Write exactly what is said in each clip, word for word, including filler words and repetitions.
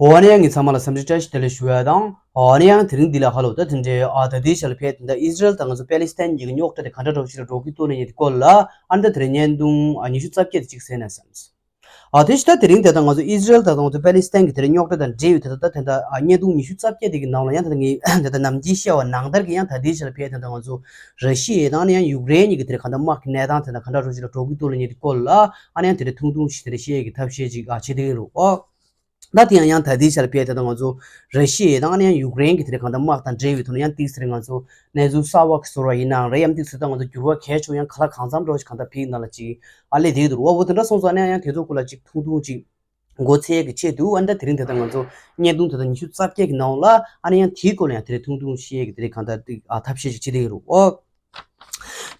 འོ་ན་ཡང་ངས་ཚང་མ་ལ་འཚམས་འདྲི་བཀྲ་ཤིས་བདེ་ལེགས་ཞུ་ཡ་དང་། འོ་ན་ཡང་དེ་རིང་འདི་ལ་ཧ་ལོ་ད་དེ་འདྲའི་ཨ་ད་ལྟའི་ཆ་ལ་ཕེབས་དེ་འདྲ་ཨི་ཟི་རེལ་དང་ང་ཚོ་པེ་ལི་སི་ཐན་གཉིས་ཀྱི་རྙོག་དྲ་དེ་ག་འདྲ་འདྲ་བོ་ཞིག་ལ་འགྲོ་གི་འདུག་ལབ་ཡ་དེ་སྐོར་ལ་ཨ་ནི་ད་དེ་རིང་བརྙན་ཐུང་ཨ་ཉི་ཤུ་རྩ་བརྒྱད་དེ་གཅིག་གསན་ན་བསམས། ཨ་དེ་ཕྱི་ད་དེ་རིང་དེ་དང་ང་ཚོ་ཨི་ཟི་རེལ་དང་ང་ཚོ་པེ་ལི་སི་ཐན་གྱི་དེ་རིང་རྙོག་དྲ་དང་འབྲེལ་བའི་དེ་ད་ད་དེ་འདྲ་ཨ་བརྙན་ཐུང་ཉི་ཤུ་རྩ་བརྒྱད་དེ་གི་ནང་ལ་ཡང་ད་ད་ངས་དེ་ད་ནམ་རྒྱུན་བཤད་པ་ནང་ལྟར་གྱི་ཡང་ད་ལྟའི་ཆ་ལ་ཕེབས་དེ་ད་ང་ཚོ་ར་ཤི་ཡ་དང་ཨ་ནི་ཡང་ཡུཀ་རེན་གཉིས་ཀྱི་དེ་རིང་ག་འདྲ་དམག་གི་གནས་སྟངས་དེ་ད་ག་འདྲ་འདྲ་བོ་ཞིག་ལ་འགྲོ་གི་འདུག་ལབ་ཡ་དེ་སྐོར་ལ་ཨ་ནི་ཡང་དེ་འདྲ་ཐུང་ཐུང་ཞིག་དེ་འདྲ་བཤད་ཡ་གི་ཐབས་ཤེས་ཅིག་ཨ་བྱེད་དེ་གི་རེད་ཨོ། ད་དེ་ཡང་ཡང་ད་ལྟའི་ཆར་ཕེབས་དེ་ད་ང་ཚོ་ར་ཤི་ཡ་དང་ཨ་ནི་ཡང་ཡུཀ་རེན་གྱི་དེ་རིང་གང་ལྟར་དམག་དང་འབྲེལ་བའི་ཐོག་ནས་ཡང་ཏིག་ཙི་རེ་ང་ཚོ་གནས་ཚུལ་གསར་བ་གི་བཟོ་འདྲ་ཡིན་ནའང་རེད། ཡང་ཏིག་ཙི་ད་ང་ཚོ་འགྱུར་བ་གལ་ཆེ་བོ་ཡང་ག་ལ་གང་འཚམ་འདྲ་བོ་ཞིག་གང་ལྟར་ཕེབས་ནང་ལ་ཅིག་ཨ་ལས་དེ་འདུག་བ། འོ་དེ་འདྲ་སོང་ཙང་ཨ་ནི་ཡང་དེ་ཚོ་སྐོར་ལ་ཅིག་ཐུང་ཐུང་ཅིག་མགོ་ཚོས་ཀྱི་ཆེད་དུ་ཨ་ནི་ད་དེ་རིང་དེ་ད་ང་ཚོ་བརྙན་ཐུང་དེ་ད་ཉི་ཤུ་རྩ་བརྒྱད་ཀྱི་ནང་ལ་ཨ་ནི་ཡང་དེའི་སྐོར་ལ་ཡང་དེ་རིང་ཐུང་ཐུང་བཤད་ཀྱི་དེ་རིང་གང་ལྟར་ཨ་ཐབས་ཤེས་ཅིག་བྱེད་དེ་ཡོད་རེད་འོ།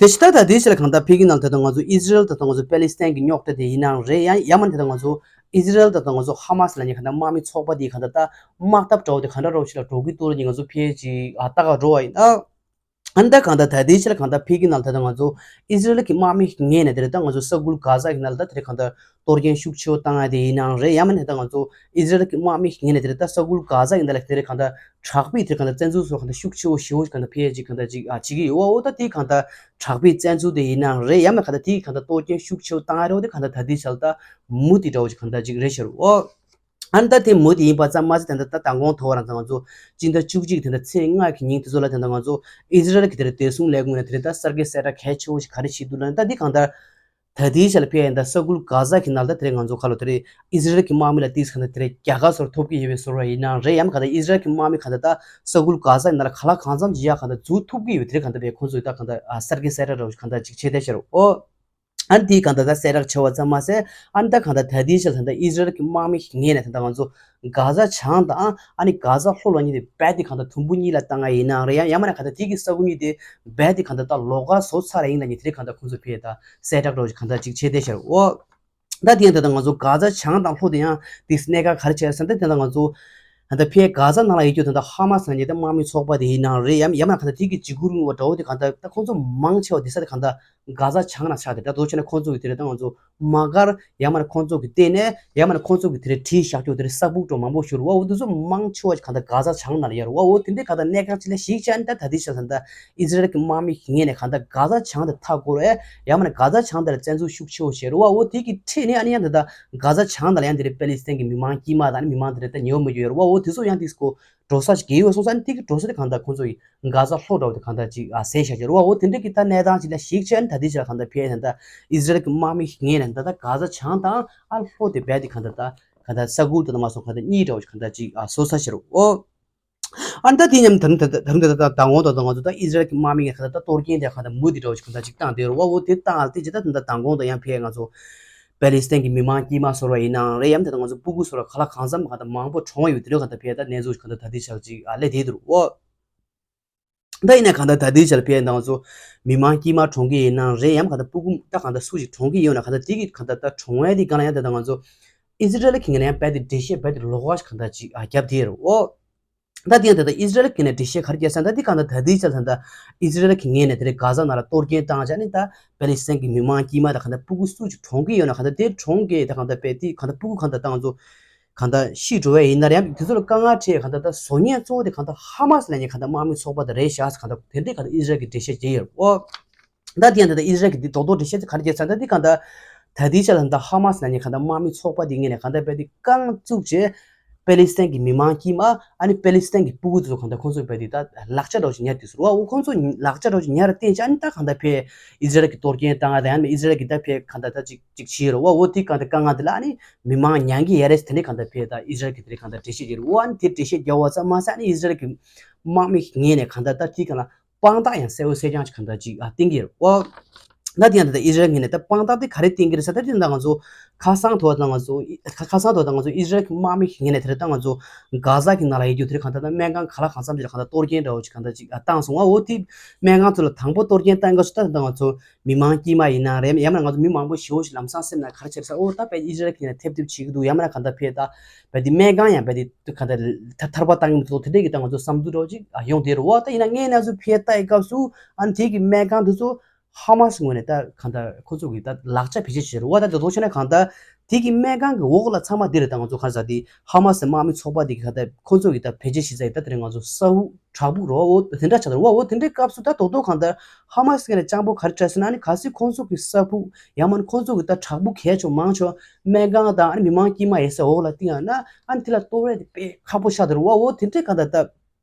དེ་ཕྱི་ད་ད་དེའི་ཕྱི་ལ་གང་ལྟར་ཕ་གི་ནང་ལ་ད་ལྟ་ང་ཚོ་ཨི་ཟི་རེལ་དང་ད་ལྟ་ང་ཚོ་པེ་ལི་སི་ཐན་གྱི་རྙོག་དྲ་དེ་ཡིན་ནའང་རེད། ཡང་ཡང་མིན་ད་ལྟ་ང་ཚོ་ཨི་ཟི་རེལ་དང་ད་ལྟ་ང་ཚོ་ཧ་མ་སི་ལབ་མཁན་གང་ལྟར་དམག་མི་ཚོགས་པ་དེ་གང་ལྟར་ད་དམག་འཐབ་འདྲ་བོ་དེ་གང་འདྲ་འདྲ་བོ་ཞིག་ལ་འགྲོ་གི་འདུག་ལབ་མཁན་ང་ཚོ་ཕལ་ཆེར་ཨ་ལྟ་ག་འགྲོ་བ་ཡིན་ན། ཨ་ནི་ད་གང་ལྟར་ད་ལྟའི་ཕྱི་ལ་གང་ལྟར་ཕ་གི་ནང་ལ་ད་ལྟ་ང་ཚོ་ཨི་ཟི་རེལ་གྱི་དམག་མི་ངོས་ནས་དེ་རེད་ད་ང་ཚོ་ས་ཁུལ་གྷ་ཟ་གི་ནང་ལ་ད་དེ་རེད་གང་ལྟར་གཏོར་སྐྱོན་ཤུགས་ཆེ་བོ་བཏང་ཡ་དེ་ཡིན་ནའང་རེད། ཡང་མིན་ད་ལྟ་ང་ཚོ་ཨི་ཟི་རེལ་གྱི་དམག་མི་ངོས་ནས་དེ་རེད་ད་ས་ཁུལ་གྷ་ཟ་གི་ནང་ལ་དེ་རེད་གང་ལྟར་དྲག་པོའི་དེ་རེད་གང་ལྟར་བཙན་འཛུལ་བཟོ་གང་ལྟར་ཤུགས་ཆེ་བོ་ཞེ་བོ་ཞིག་གང་ལྟར་ཕལ་ཆེར་གང་ལྟར་ཅིག་ཨ་བྱེད་ཀྱི་ཡོད་བ། འོ་ད་དེ་གང་ལྟར་དྲག་པོའི་བཙན་འཛུལ་དེ་ཡིན་ནའང་རེད། ཡང་མིན་གང་ལྟར་དེ་གང་ལྟར་གཏོར་སྐྱོན་ཤུགས་ཆེ་བོ་བཏང་ཡ་རེད། འོ་དེ་གང་ལྟར་ད་ལྟའི་ཆ་ལ་ད་མུ་མཐུད་འདྲ་བོ་ཞིག་གང་ལྟར་ཅིག་རེད་ཤག་རེད་འོ། ཨ་ནི་ད་དེ་མུ་མཐུད་ཡིན་པ་ཙམ་མ་ཟད་དེ་འདྲ་ད་མདང་དགོང་ཐོག་རང་ཙང་ང་ཚོ་སྤྱི་ཟླ་བཅུ་གཅིག་དེ་འདྲ་ཚེས་ལྔ་གི་ཉིན་དེ་ཚོ་ལ་དེ་འདྲ་ང་ཚོ་ཨི་ཟི་རེལ་གྱི་དེ་འདྲ་བདེ་སྲུང་ལས་ཁུངས་ནས་དེ་འདྲ་ད་གསར་འགྱུར་གསལ་བསྒྲགས་གལ་ཆེ་བོ་ཞིག་ག་རེ་བྱེད་འདུག་ལབ་ན། ད་འདི་གང་ལྟར་ད་ལྟའི་ཆ་ལ་ཕལ་ཡང་ད་ས་ཁུལ་གྷ་ཟ་གི་ནང་ལ་ད་དེ་རིང་ང་ཚོ་ཁ་ལོ་དེ་རིང་ཨི་ཟི་རེལ་གྱི་དམག་མི་ལ་ཏིག་ཙི་གང་ལྟར་དེ་རིང་རྒྱལ་ཁ་སོར་ཐོབ་ཀྱི་ཡོད་པའི་བཟོ་འདྲ་ཡིན་ནའང་རེད། ཡང་གང་ལྟར་ཨི་ཟི་རེལ་གྱི་དམག་མི་གང་ལྟར་ད་ས་ཁུལ་གྷ་ཟ་གི་ནང་ལ་ག་ལ་གང་འཚམ་ཅིག་ཡ་གང་ལྟར་འཛུལ་ཐུབ་ཀྱི་ཡོད་པའི་དེ་རིང་གང་ལྟར་བས་ཁོང་ཚོས་ད་གང་ལྟར་གསར་འགྱུར་གསལ་བསྒྲགས་འདྲ་བོ་ཞིག་གང་ལྟར་ཅིག་བྱས་བསྡད་ཤག་རོ། ཨོ། ཨ་ནི་དེའི་གང་ལྟར་ད་གསལ་བསྒྲགས་བྱས་པ་ཙམ་མ་ཟད་ཨ་ནི་ད་གང་ལྟར་ད་ལྟའི་ཆར་ད་ལྟ་ཨི་ཟི་རེལ་གྱི་དམག་མི་ངོས་ནས་ད་ལྟ་ང་ཚོ་གྷ་ཟ་བྱང་དང་ཨ་ནི་གྷ་ཟ་ལྷོ་ལ་གཉིས་དེ་རྦད་དེ་གང་ལྟར་དུམ་བུ་གཉིས་ལ་བཏང་ཡ་ཡིན་ནའང་རེད། ཡང་ཡང་མིན་ན་གང་ལྟར་དེ་གི་ས་ཁུལ་གཉིས་དེ་རྦད་དེ་གང་ལྟར་ད་ལོགས་ཀ་བཟོ་ཚར་ཡིན་ལབ་མཁན་དེ་རིང་གང་ལྟར་ཁོང་ཚོ་ཕར་ད་གསལ་བསྒྲགས་འདྲ་བོ་ཞིག་གང་ལྟར་ཅིག་བྱས་བསྡད་ཤག་རོ། ད་དེ་ཡང་ད་ལྟ་ང་ཚོ་གྷ་ཟ་བྱང་དང་ལྷོ་དེ་ཡང་དེ་གནད་འགག་ག་རེ་བྱས་ཟེར་ན། ད་དེ་ད་ང་ཚོ་ད་ལྟ་ཕར་གྷ་ཟ་ནང་ལ་ཡོད་རྒྱུ་ད་ལྟ་ཧ་མ་སི་ལབ་མཁན་དེ་དམག་མི་ཚོགས་པ་དེ་ཡིན་ནའང་རེད། ཡང་ཡང་མིན་ན་གང་ལྟར་དེ་གི་འཇིགས་སྐུལ་རིང་བ་འདྲ་བོ་དེ་གང་ལྟར་ད་ཁོང་ཚོ་མང་ཆེ་བ་དེ་ས་དེ་གང་ལྟར་གྷ་ཟ་བྱང་ན་ཆགས་ཏེ་ད་དོ་བྱས་ན་ཁོང་ཚོ་གི་དེ་རེད་ད་ང་ཚོ་དམག་སྒར་ཡང་མིན་ན་ཁོང་ཚོ་གི་ལྟེ་གནས་ཡང་མིན་ན་ཁོང་ཚོ་གི་དེ་རེད་བྲིས་བཞག་རྒྱུ་དེ་རེད་ས་སྦུག་འདྲ་མང་པོ་ཞིག་རེད་བ། འོ་དེ་ཚོ་མང་ཆེ་བ་གང་ལྟར་གྷ་ཟ་བྱང་ནང་ལ་ཡོད་རེད་བ། འོ་དེ་འདྲའི་གང་ལྟར་གནད་འགག་ཅིག་ལ་གཞིགས་བྱས་ནས་ད་ད་ལྟའི་ཆར་ད་ལྟ་ཨི་ཟི་རེལ་གྱི་དམག་མི་ངོས་ནས་གང་ལྟར་གྷ་ཟ་བྱང་དེ་མཐའ་བསྐོར་བས་ཡང་མིན་ན་གྷ་ཟ་བྱང་དེ་ལ་བཙན་འཛུལ་ཤུགས་ཆེ་བོ་བྱས་རེད་བ། འོ་དེ་གི་ཁྲིད་ནས་ཨ་ནི་ཡང་ད་ལྟ་གྷ་ཟ་བྱང་དང་ལ་ཡང་དེ་རེད་པེ་ལི་སི་ཐན་གྱི་མི་མང་དཀྱུས་མ་དང་ཨ་ནི་མི་མང་དེ་རེད་ད་ཉེ་བོ་མི་རྒྱུ་ཡོད་རེད་བ། འོ་དེ་ཚོ་ཡང་དེ་ཚོ་འགྲོ་ས་ཞིག་གི་ཡོད་སོང་ཙང་ཨ་ནི་དེ་གི་འགྲོ་ས་དེ་གང་ལྟར་ཁོང་ཚོ་ཡི་གྷ་ཟ་ལྷོ་འདྲ་བོ་དེ་གང་ལྟར་ཅིག་ཨ་ཟས་བཞག་ཅིག་རེད་བ། འོ་དེ་འདྲ་གི་ད་གནས་སྟངས་ཅིག་ལ་གཞིགས་བྱས་ཨ་ནི་ད་ལྟའི་ཆར་གང་ལྟར་ཕར་ད་ལྟ་ཨི་ཟི་རེལ་གྱི་དམག་མི་ངོས་ནས་ད་ལྟ་གྷ་ཟ་བྱང་དང་ཨ་ལྷོ་དེ་རྦད་དེ་གང་ལྟར་ད་གང་ལྟར་ས་ཁུལ་དེ་ད་མ་སོང་གང་ལྟར་གཉིས་འདྲ་བོ་ཞིག་གང་ལྟར་ཅིག་ཨ་བཟོ་ས་ཞིག་རེད་བ། འོ། ཨ་ནི་ད་དེ་མཉམ་ད་རུང་ད་རུང་ད་ད་མདང་དགོང་ད་ད་ང་ཚོ་ད་ཨི་ཟི་རེལ་གྱི་དམག་མི་ངས་གང་ལྟར་ད་གཏོར་སྐྱོན་དེ་གང་ལྟར་མུ་མཐུད་འདྲ་བོ་ཞིག་གང་ལྟར་ཅིག་བཏང་བསྡད་ཡོད་རེད་བ། འོ་དེ་བཏང་ཨ་དེ་ཇི་ལྟར་ད་ད་མདང་དགོང་ད་ཡང་ཕར་ང་ཚོ་པེ་ལི་སི་ཐན་གྱི་མི་མང་དཀྱུས་མ་བཟོ་འདྲ་ཡིན་ནའང་རེད། ཡང་ད་ད་ང་ཚོ་སྤུ་གུ་བཟོ་འདྲ་ག་ལ་གང་འཚམ་གང་ལྟར་མང་པོ་གྲོངས་ཡོད་དེ་འདྲ་གང་ལྟར་ཕར་ད་གནས་ཚུལ་ཞིག་གང་ལྟར་ད་དེ་ཆགས་ཅིག་ཨ་སླེབས་བསྡད་ཡོད་རེད་བ། ད་ཡིན་ན་གང་ལྟར་ད་ལྟའི་ཆར་ཕར་ད་ང་ཚོ་མི་མང་དཀྱུས་མ་གྲོངས་ཀྱི་ཡིན་ནའང་རེད། ཡང་གང་ལྟར་སྤུ་གུ་ད་གང་ལྟར་སུ་ཞིག་གྲོངས་ཀྱི་ཡོད་ན་གང་ལྟར་དེ་གི་གང་ལྟར་ད་གྲོངས་ཡ་དེ་གང་ལ་ཡང་ད་ད་ང་ཚོ་ཨི་ཟི་རེལ་གྱི་ངོས་ནས་ཡང་རྦད་དེ་འགྲེལ་བཤད་རྦད་དེ་ལོགས་ཀ་ཞིག་གང་ལྟར་ཅིག་ཨ་བརྒྱབ་བསྡད་ཡོད་རེད་བ། འོ། ད་དེ་ཡང་ད་ལྟ་ཨི་ཟི་རེལ་གྱི་ནས་འགྲེལ་བཤད་ག་རེ་བརྒྱབ་ཟེར་ན། ད་དེ་གང་ལྟར་ད་ལྟའི་ཆར་ད་ལྟ་ཨི་ཟི་རེལ་གྱི་ངོས་ནས་དེ་རིང་གྷ་ཟ་ནང་ལ་གཏོར་སྐྱོན་བཏང་བྱས་ནས་ད་པེ་ལི་སི་ཐན་གྱི་མི་མང་དཀྱུས་མ་དང་གང་ལྟར་སྤུ་གུ་སུ་ཅིག་གྲོངས་ཀྱི་ཡོད་ན་གང་ལྟར་དེ་གྲོངས་ཀྱི་ད་གང་ལྟར་པས་དེ་གང་ལྟར་སྤུ་གུ་གང་ལྟར་ད་ང་ཚོ་གང་ལྟར་ཤི་འགྲོ་བ་ཡིན་ན་རེད། ཡང་དེ་ཚོ་ལ་དཀའ་ངལ་འཕྲད་གང་ལྟར་ད་བཟོ་མཁན་གཙོ་བོ་དེ་གང་ལྟར་ཧ་མ་སི་ལབ་མཁན་གང་ལྟར་དམག་མི་ཚོགས་པ་དེ་རེད་ཤག་ཟེར་གང་ལྟར་དེ་འདྲའི་གང་ལྟར་ཨི་ཟི་རེལ་གྱི་འགྲེལ་བཤད་བྱས་ཡོད་རེད་བ། ད་དེ་ཡང་ད་ལྟ་ཨི་ཟི་རེལ་གྱི་དེ་རྡོག་རྡོག་འགྲེལ་བཤད་དེ་ག་རེ་བྱས་ཟེར་ན། ད་དེ་གང་ལྟར་ད་ལྟའི་ཆ་ལ་ད་ལྟ་ཧ་མ་སི་ལབ་མཁན་གང་ལྟར་དམག་མི་ཚོགས་པ་དེ་ངོས་ནས་གང་ལྟར་རྦད་དེ་རྐང་བཙུགས་བྱས་པེ་ལི་སི་ཐན་གྱི་མི་མང་དཀྱུས་མ་ཨ་ནི་པེ་ལི་སི་ཐན་གྱི་སྤུ་གུ་དེ་ཚོ་གང་ལྟར་ཁོང་ཚོས་རྦད་དེ་ད་ལག་ཆ་འདྲ་བོ་ཞིག་ཉར་དུས་ཟེར་བ། འོ་ཁོང་ཚོ་ལག་ཆ་འདྲ་བོ་ཞིག་ཉར་བསྡད་བྱས་ཨ་ནི་ད་གང་ལྟར་ཕར་ཨི་ཟི་རེལ་གྱི་གཏོར་སྐྱོན་བཏང་ཡ་དང་ཡང་ན་ཨི་ཟི་རེལ་གྱི་ད་ཕར་གང་ལྟར་ད་ཅིག་ཅིག་བྱས་ཡོད་རེད་བ། འོ་དེ་གང་ལྟར་དཀའ་ངལ་དེ་ལ་ཨ་ནི་མི་མང་མྱང་གི་ཡོད་རེད་ཟེར་དེ་འདྲའི་གང་ལྟར་ཕར་ད་ཨི་ཟི་རེལ་གྱི་དེ་འདྲའི་གང་ལྟར་འགྲེལ་བཤད་བྱས་རེད་བ། ཨ་ནི་དེ་འགྲེལ་བཤད་བརྒྱབ་པ་ཙམ་མ་ཟད་ཨ་ནི་ཨི་ཟི་རེལ་གྱི་དམག་མི་ངོས་ནས་གང་ལྟར་ད་དེ་གང་ལ་དཔང་རྟགས་ཡང་གསལ་པོ་གསལ་རྐྱང་ཅིག་གང་ལྟར་ཅིག་ཨ་བསྟན་གྱི་ཡོད་རེད་བ། ད་དེ་ཡང་ད་ལྟ་ཨི་ཟི་རེལ་ངོས་ནས་ད་དཔང་རྟགས་དེ་ག་རེ་བསྟན་གྱི་རེད་ཟེར་ན། ད་དེ་ད་ང་ཚོ་ཁ་སང་ཐོག་ད་ང་ཚོ་ཁ་ཁ་སང་ཐོག་ད་ང་ཚོ་ཨི་ཟི་རེལ་གྱི་དམག་མི་ངོས་ནས་དེ་རེད་ད་ང་ཚོ་གྷ་ཟ་གི་ནང་ལ་ཡོད་རྒྱུ་དེ་རེད་གང་ལྟར་ད་སྨན་ཁང་ག་ལ་གང་འཚམ་ཅིག་ལ་གང་ལྟར་གཏོར་སྐྱོན་འདྲ་བོ་ཅིག་གང་ལྟར་ཅིག་ཨ་བཏང་སོང་བ། འོ་དེ་སྨན་ཁང་ཚོ་ལ་དང་པོ་གཏོར་སྐྱོན་བཏང་སྐབས་སུ་ད་ད་ང་ཚོ་མི་མང་དཀྱུས་མ་ཡིན་ན་རེད། ཡང་མིན་ན་ང་ཚོ་མི་མང་པོ་ཞེ་པོ་ཞིག་ལམ་སང་སེམས་ནང་ག་རེ་བྱས་ཟེར། འོ་ད་དཔེ་ཨི་ཟི་རེལ་གྱི་ནས་ཐེབས་ཐེབས་བྱེད་ཀྱི་འདུག་ཡང་མིན་ན་གང་ལྟར་ཕར་ད་དཔེ་དེ་སྨན་ཁང་ཡང་དཔེ་དེ་གང་ལྟར་ཐར་པ་བཏང་གི་མི་འདུག་དེ་འདྲས་ཀྱི་ད་ང་ཚོ་བསམ་ཚུལ་འདྲ་བོ་ཅིག་ཨ་ཡོང་བསྡད་རེད་བ། ད་ཡིན་ན་ངས་ན་ཚོ་ཕར་ལྟ་ཡི་སྐབས་སུ་ཨ་ནི་དེ་གི་སྨན་ཁང་དེ་ཚོ་ ཧ་མ་སི་ངོས་ནས་ད་གང་ལྟར་ཁོ་ཚོ་གི་ད་ལག་ཆ་བེད་སྤྱོད་བྱེད་རུ་བ། ད་དེ་ཚོ་བྱས་ན་གང་ལྟར་དེ་གི་སྨན་ཁང་གི་འོག་ལ་ཚང་མ་དེ་རེད། ད་ང་ཚོ་ག་རེ་ཟེར། དེ་ཧ་མ་སི་དམག་མི་ཚོགས་པ་དེ་གི་གང་ལྟར་ཁོ་ཚོ་གི་ད་བེད་སྤྱོད་བྱེད་ས་ཡི་ད་དེ་རིང་ང་ཚོ་ས་ཕུག་བྲག་ཕུག་རོ། འོ་དེ་འདྲ་ཆགས་འདུག་རོ། འོ་དེ་འདྲའི་སྐབས་སུ་ད་རྡོག་རྡོག་གང་ལྟར་ཧ་མ་སི་ངོས་ནས་སྤྱང་པོ་ག་རེ་བྱས་ཟེར་ན། ཨ་ནི་གལ་སྲིད་ཁོང་ཚོ་གི་ས་ཕུག་ཡང་མིན་ཁོང་ཚོ་གི་ད་བྲག་ཕུག་གལ་ཆེ་མང་ཆེ་སྨན་ཁང་དང་ཨ་ནི་མི་མང་དཀྱུས་མ་ཡོད་ས་འོག་ལ་བཏིང་ཡང་ན། ཨ་ནི་དེ་ལ་གཏོར་ཡ་དེ་དཔེ་ཁག་པོ་ཆགས་འདུག་རོ། འོ་དེ་འདྲའི་གང་ལྟར་ད་